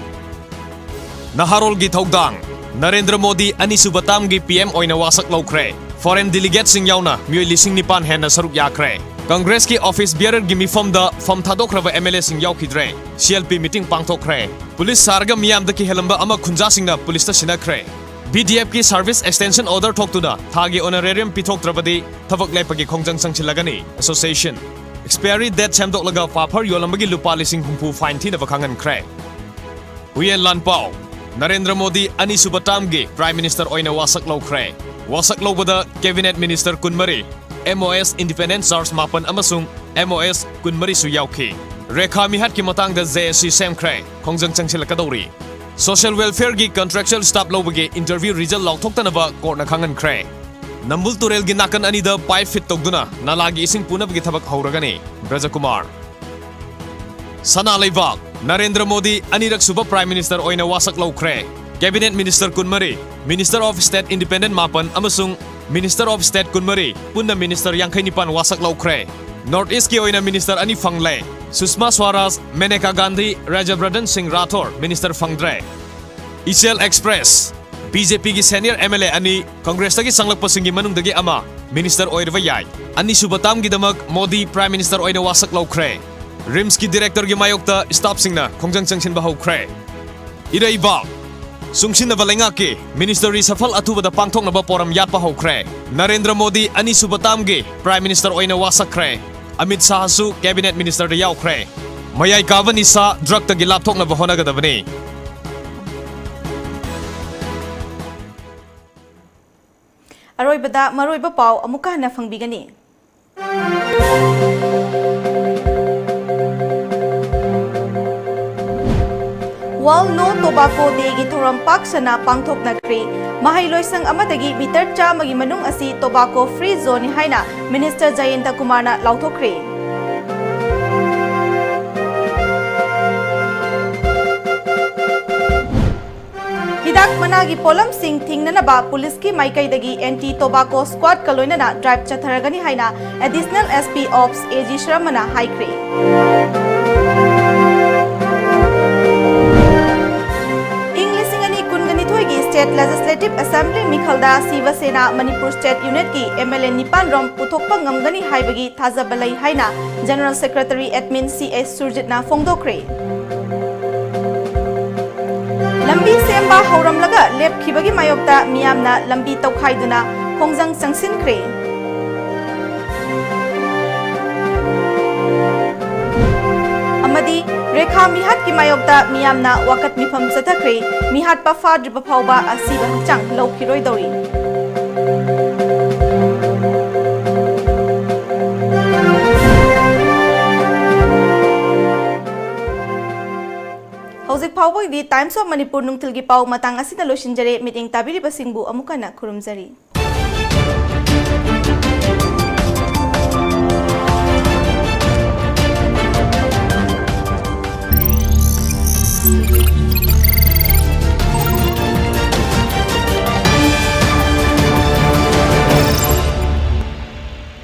ꯅꯍꯥꯔꯣꯜꯒꯤ ꯊꯧꯗꯥꯡ, ꯅꯔꯦꯟꯗ꯭ꯔ ꯃꯣꯗꯤ ꯑꯅꯤꯁꯨꯕ ꯇꯥꯝꯒꯤ ꯄꯤ ꯑꯦꯝ ꯑꯣꯏꯅ ꯋꯥꯁꯛ ꯂꯧꯈ꯭ꯔꯦ꯫ ꯐꯣꯔꯦꯟ ꯗꯦꯂꯤꯒꯦꯠꯁꯤꯡ ꯌꯥꯎꯅ ꯃꯤꯑꯣꯏ ꯂꯤꯁꯤꯡ ꯅꯤꯄꯥꯟ ꯍꯦꯟꯅ ꯁꯔꯨꯛ ꯌꯥꯈ꯭ꯔꯦ꯫ ꯀꯪꯒ꯭ꯔꯦꯁꯀꯤ ꯑꯣꯐꯤꯁ ꯕꯤꯌꯔꯔꯒꯤ ꯃꯤꯐꯝꯗ ꯐꯝ ꯊꯥꯗꯣꯛꯈ꯭ꯔꯕ ꯑꯦꯝ ꯑꯦꯜ ꯑꯦꯁꯤꯡ ꯌꯥꯎꯈꯤꯗ꯭ꯔꯦ꯫ ꯁꯤ ꯑꯦꯜ ꯄꯤ ꯃꯤꯇꯤꯡ ꯄꯥꯡꯊꯣꯛꯈ꯭ꯔꯦ꯫ ꯄꯨꯂꯤꯁ ꯁꯥꯔꯒ ꯃꯤꯌꯥꯝꯗ ꯀꯤꯍꯜꯂꯝꯕ ꯑꯃ ꯈꯨꯟꯖꯥꯁꯤꯡꯅ ꯄꯨꯂꯤꯁꯇ ꯁꯤꯟꯅꯈ꯭ꯔꯦ꯫ ꯕꯤ ꯗꯤ ꯑꯦꯐꯀꯤ ꯁꯔꯚꯤꯁ ꯑꯦꯛꯁꯇꯦꯟꯁꯟ ꯑꯣꯔꯗꯔ ꯊꯣꯛꯇꯨꯅ ꯊꯥꯒꯤ ꯑꯣꯅꯔꯦꯔꯤꯌꯝ ꯄꯤꯊꯣꯛꯇ꯭ꯔꯕꯗꯤ ꯊꯕꯛ ꯂꯦꯞꯄꯒꯤ ꯈꯣꯡꯖꯪ ꯆꯪꯁꯤꯜꯂꯒꯅꯤ꯫ ꯑꯦꯁꯣꯁꯤꯌꯦꯁꯟ꯫ ꯑꯦꯛꯁꯄꯥꯌꯔꯤ ꯗꯦꯠ ꯁꯦꯝꯗꯣꯛꯂꯒ ꯄꯥꯐꯔ ꯌꯣꯜꯂꯝꯕꯒꯤ ꯂꯨꯄꯥ ꯂꯤꯁꯤꯡ ꯍꯨꯝꯐꯨ ꯐꯥꯏꯟ ꯊꯤꯅꯕ ꯈꯪꯍꯟꯈ꯭ꯔꯦ꯫ ꯍꯨꯏꯌꯦꯟ ꯂꯥꯟꯄꯥꯎ, ꯅꯔꯦꯟꯗ꯭ꯔ ꯃꯣꯗꯤ ꯑꯅꯤꯁꯨꯕ ꯇꯥꯝꯒꯤ ꯄ꯭ꯔꯥꯏꯝ ꯃꯤꯅꯤꯁꯇꯔ ꯑꯣꯏꯅ ꯋꯥꯁꯛ ꯂꯧꯈ꯭ꯔꯦ꯫ ꯋꯥꯁꯛ ꯂꯧꯕꯗ ꯀꯦꯕꯤꯅꯦꯠ ꯃꯤꯅꯤꯁꯇꯔ ꯀꯨꯟꯃꯔꯤ, ꯑꯦꯝ ꯑꯣ ꯑꯦꯁ ꯏꯟꯗꯤꯄꯦꯟꯗꯦꯟ ꯆꯥꯔꯖ ꯃꯥꯄꯟ ꯑꯃꯁꯨꯡ ꯑꯦꯝ ꯑꯣ ꯑꯦꯁ ꯀꯨꯟꯃꯔꯤꯁꯨ ꯌꯥꯎꯈꯤ꯫ ꯔꯦꯈꯥ ꯃꯤꯍꯠꯀꯤ ꯃꯇꯥꯡꯗ ꯖꯦ ꯑꯦ ꯁꯤ ꯁꯦꯝꯈ꯭ꯔꯦ꯫ ꯈꯣꯡꯖꯪ ꯆꯪꯁꯤꯜꯂꯛꯀꯗꯧꯔꯤ꯫ ꯁꯣꯁꯤꯌꯦꯜ ꯋꯦꯜꯐꯤꯌꯔꯒꯤ ꯀꯟꯇ꯭ꯔꯦꯛꯆꯨꯑꯦꯜ ꯁ꯭ꯇꯥꯐ ꯂꯧꯕꯒꯤ ꯏꯟꯇꯔꯚ꯭ꯌꯨ ꯔꯤꯖꯜ ꯂꯥꯎꯊꯣꯛꯇꯅꯕ ꯀꯣꯔꯠꯅ ꯈꯪꯍꯟꯈ꯭ꯔꯦ꯫ ꯅꯝꯕꯨꯜ ꯇꯨꯔꯦꯜꯒꯤ ꯅꯥꯀꯟ ꯑꯅꯤꯗ ꯄꯥꯏꯞ ꯐꯤꯠ ꯇꯧꯗꯨꯅ ꯅꯂꯥꯒꯤ ꯏꯁꯤꯡ ꯄꯨꯅꯕꯒꯤ ꯊꯕꯛ ꯍꯧꯔꯒꯅꯤ꯫ ꯕ꯭ꯔꯖꯀꯨꯃꯥꯔ꯫ ꯁꯅꯥ ꯂꯩꯕꯥꯛ, ꯅꯔꯦꯟꯗ꯭ꯔ ꯃꯣꯗꯤ ꯑꯅꯤꯔꯛ ꯁꯨꯕ ꯄ꯭ꯔꯥꯏꯝ ꯃꯤꯅꯤꯁꯇꯔ ꯑꯣꯏꯅ ꯋꯥꯁꯛ ꯂꯧꯈ꯭ꯔꯦ꯫ ꯀꯦꯕꯤꯅꯦꯠ ꯃꯤꯅꯤꯁꯇꯔ ꯀꯨꯟꯃꯔꯤ, ꯃꯤꯅꯤꯁꯇꯔ ꯑꯣꯐ ꯁ꯭ꯇꯦꯠ ꯏꯟꯗꯤꯄꯦꯟꯗꯦꯟ ꯃꯥꯄꯟ ꯑꯃꯁꯨꯡ ꯃꯤꯅꯤꯁꯇꯔ ꯑꯣꯐ ꯁ꯭ꯇꯦꯠ ꯀꯨꯟꯃꯔꯤ ꯄꯨꯟꯅ ꯃꯤꯅꯤꯁꯇꯔ ꯌꯥꯡꯈꯩ ꯅꯤꯄꯥꯟ ꯋꯥꯁꯛ ꯂꯧꯈ꯭ꯔꯦ꯫ ꯅꯣꯔꯠ ꯏꯁ꯭ꯠꯀꯤ ꯑꯣꯏꯅ ꯃꯤꯅꯤꯁꯇꯔ ꯑꯅꯤ ꯐꯪꯂꯦ꯫ ꯁꯨꯁꯃꯥ ꯁ꯭ꯋꯥꯔꯥꯖ, ꯃꯦꯅꯦꯀꯥ ꯒꯥꯟꯙꯤ, ꯔꯥꯖ꯭ꯌꯕꯔꯙꯟ ꯁꯤꯡ ꯔꯥꯊꯣꯔ ꯃꯤꯅꯤꯁꯇꯔ ꯐꯪꯗ꯭ꯔꯦ꯫ ꯏꯆꯦꯜ ꯑꯦꯛꯁꯄ꯭ꯔꯦꯁ, ꯕꯤ ꯖꯦ ꯄꯤꯒꯤ ꯁꯦꯅꯤꯌꯔ ꯑꯦꯝ ꯑꯦꯜ ꯑꯦ ꯑꯅꯤ ꯀꯪꯒ꯭ꯔꯦꯁꯇꯒꯤ ꯆꯪꯂꯛꯄꯁꯤꯡꯒꯤ ꯃꯅꯨꯡꯗꯒꯤ ꯑꯃ ꯃꯤꯅꯤꯁꯇꯔ ꯑꯣꯏꯔꯕ ꯌꯥꯏ꯫ ꯑꯅꯤꯁꯨꯕ ꯇꯥꯝꯒꯤꯗꯃꯛ ꯃꯣꯗꯤ ꯄ꯭ꯔꯥꯏꯝ ꯃꯤꯅꯤꯁꯇꯔ ꯑꯣꯏꯅ ꯋꯥꯁꯛ ꯂꯧꯈ꯭ꯔꯦ꯫ ꯔꯤꯝꯁꯀꯤ ꯗꯤꯔꯦꯛꯇꯔꯒꯤ ꯃꯥꯌꯣꯛꯇ ꯁ꯭ꯇꯥꯐꯁꯤꯡꯅ ꯈꯣꯡꯖꯪ ꯆꯪꯁꯤꯟꯕ ꯍꯧꯈ꯭ꯔꯦ꯫ ꯏꯔꯩꯕꯥꯛ, ꯆꯨꯡꯁꯤꯟꯅꯕ ꯂꯩꯉꯥꯛꯀꯤ ꯃꯤꯅꯤꯁꯇꯔ ꯔꯤꯁꯐꯜ ꯑꯊꯨꯕꯗ ꯄꯥꯡꯊꯣꯛꯅꯕ ꯄꯣꯔꯝ ꯌꯥꯠꯄ ꯍꯧꯈ꯭ꯔꯦ꯫ ꯅꯔꯦꯟꯗ꯭ꯔ ꯃꯣꯗꯤ ꯑꯅꯤꯁꯨꯕ ꯇꯥꯝꯒꯤ ꯄ꯭ꯔꯥꯏꯝ ꯃꯤꯅꯤꯁꯇꯔ ꯑꯣꯏꯅ ꯋꯥꯁꯛꯈ꯭ꯔꯦ꯫ ꯑꯃꯤꯠ ꯁꯥꯍꯁꯨ ꯀꯦꯕꯤꯅꯦꯠ ꯃꯤꯅꯤꯁꯇꯔꯗ ꯌꯥꯎꯈ꯭ꯔꯦ꯫ ꯃꯌꯥꯏ ꯀꯥꯕ ꯅꯤꯁꯥ ꯗ꯭ꯔꯒꯇꯒꯤ ꯂꯥꯞꯊꯣꯛꯅꯕ ꯍꯣꯠꯅꯒꯗꯕꯅꯤ꯫ ꯑꯔꯣꯏꯕꯗ ꯃꯔꯨꯑꯣꯏꯕ ꯄꯥꯎ ꯑꯃꯨꯛꯀ ꯍꯟꯅ ꯐꯪꯕꯤꯒꯅꯤ꯫ World No Tobacco Day ꯒꯤ ꯊꯧꯔꯝ ꯄꯥꯛ ꯁꯟꯅ ꯄꯥꯡꯊꯣꯛꯅꯈ꯭ꯔꯦ꯫ ꯃꯍꯩꯂꯣꯏꯁꯪ ꯑꯃꯗꯒꯤ ꯃꯤꯇꯔ ꯆꯥꯝꯃꯒꯤ ꯃꯅꯨꯡ ꯑꯁꯤ tobacco free zone ꯅꯤ ꯍꯥꯏꯅ Minister ꯖꯌꯟꯇ ꯀꯨꯃꯥꯔꯅ ꯂꯥꯎꯊꯣꯛꯈ꯭ꯔꯦ꯫ ꯍꯤꯗꯥꯛ ꯃꯅꯥꯒꯤ ꯄꯣꯠꯂꯝꯁꯤꯡ ꯊꯤꯡꯅꯅꯕ ꯄꯨꯂꯤꯁꯀꯤ ꯃꯥꯏꯀꯩꯗꯒꯤ anti tobacco squad ꯀ ꯂꯣꯏꯅꯅ drive ꯆꯠꯊꯔꯒꯅꯤ ꯍꯥꯏꯅ Additional S P Ops A G ꯁꯔꯃꯅ ꯍꯥꯏꯈ꯭ꯔꯦ꯫ ꯏꯪ ꯂꯤꯁꯤꯡ ꯑꯅꯤ ꯀꯨꯟꯒ ꯅꯤꯊꯣꯏꯒꯤ State Legislative Assembly ꯃꯤꯈꯜꯗ ꯁꯤꯕ ꯁꯦꯅꯥ ꯃꯅꯤꯄꯨꯔ State Unit ꯀꯤ M L A ꯅꯤꯄꯥꯟ ꯔꯣꯝ ꯄꯨꯊꯣꯛꯄ ꯉꯝꯒꯅꯤ ꯍꯥꯏꯕꯒꯤ ꯊꯥꯖꯕ ꯂꯩ ꯍꯥꯏꯅ General Secretary Admin C H ꯁꯨꯔꯖꯤꯠꯅ ꯐꯣꯡꯗꯣꯛꯈ꯭ꯔꯦ꯫ ꯂꯝꯕꯤ ꯁꯦꯝꯕ ꯍꯧꯔꯝꯂꯒ ꯂꯦꯞꯈꯤꯕꯒꯤ ꯃꯥꯌꯣꯛꯇ ꯃꯤꯌꯥꯝꯅ ꯂꯝꯕꯤ ꯇꯧꯈꯥꯏꯗꯨꯅ ꯈꯣꯡꯖꯪ ꯆꯪꯁꯤꯟꯈ꯭ꯔꯦ꯫ ꯑꯃꯗꯤ ꯔꯦꯈꯥ ꯃꯤꯍꯥꯠꯀꯤ ꯃꯥꯌꯣꯛꯇ ꯃꯤꯌꯥꯝꯅ ꯋꯥꯀꯠ ꯃꯤꯐꯝ ꯆꯠꯊꯈ꯭ꯔꯦ꯫ ꯃꯤꯍꯥꯠꯄ ꯐꯥꯗ꯭ꯔꯤꯕ ꯐꯥꯎꯕ ꯑꯁꯤꯕ ꯍꯛꯆꯥꯡ ꯂꯧꯈꯤꯔꯣꯏꯗꯧꯔꯤ꯫ ꯍꯧꯖꯤꯛ ꯐꯥꯎꯕꯒꯤꯗꯤ Times of Manipur ꯅꯨꯡꯊꯤꯜꯒꯤ ꯄꯥꯎ ꯃꯇꯥꯡ ꯑꯁꯤꯗ ꯂꯣꯏꯁꯤꯟꯖꯔꯦ꯫ ꯃꯤꯠꯌꯦꯡ ꯇꯥꯕꯤꯔꯤꯕꯁꯤꯡꯕꯨ ꯑꯃꯨꯛ ꯍꯟꯅ ꯈꯨꯔꯨꯝꯖꯔꯤ꯫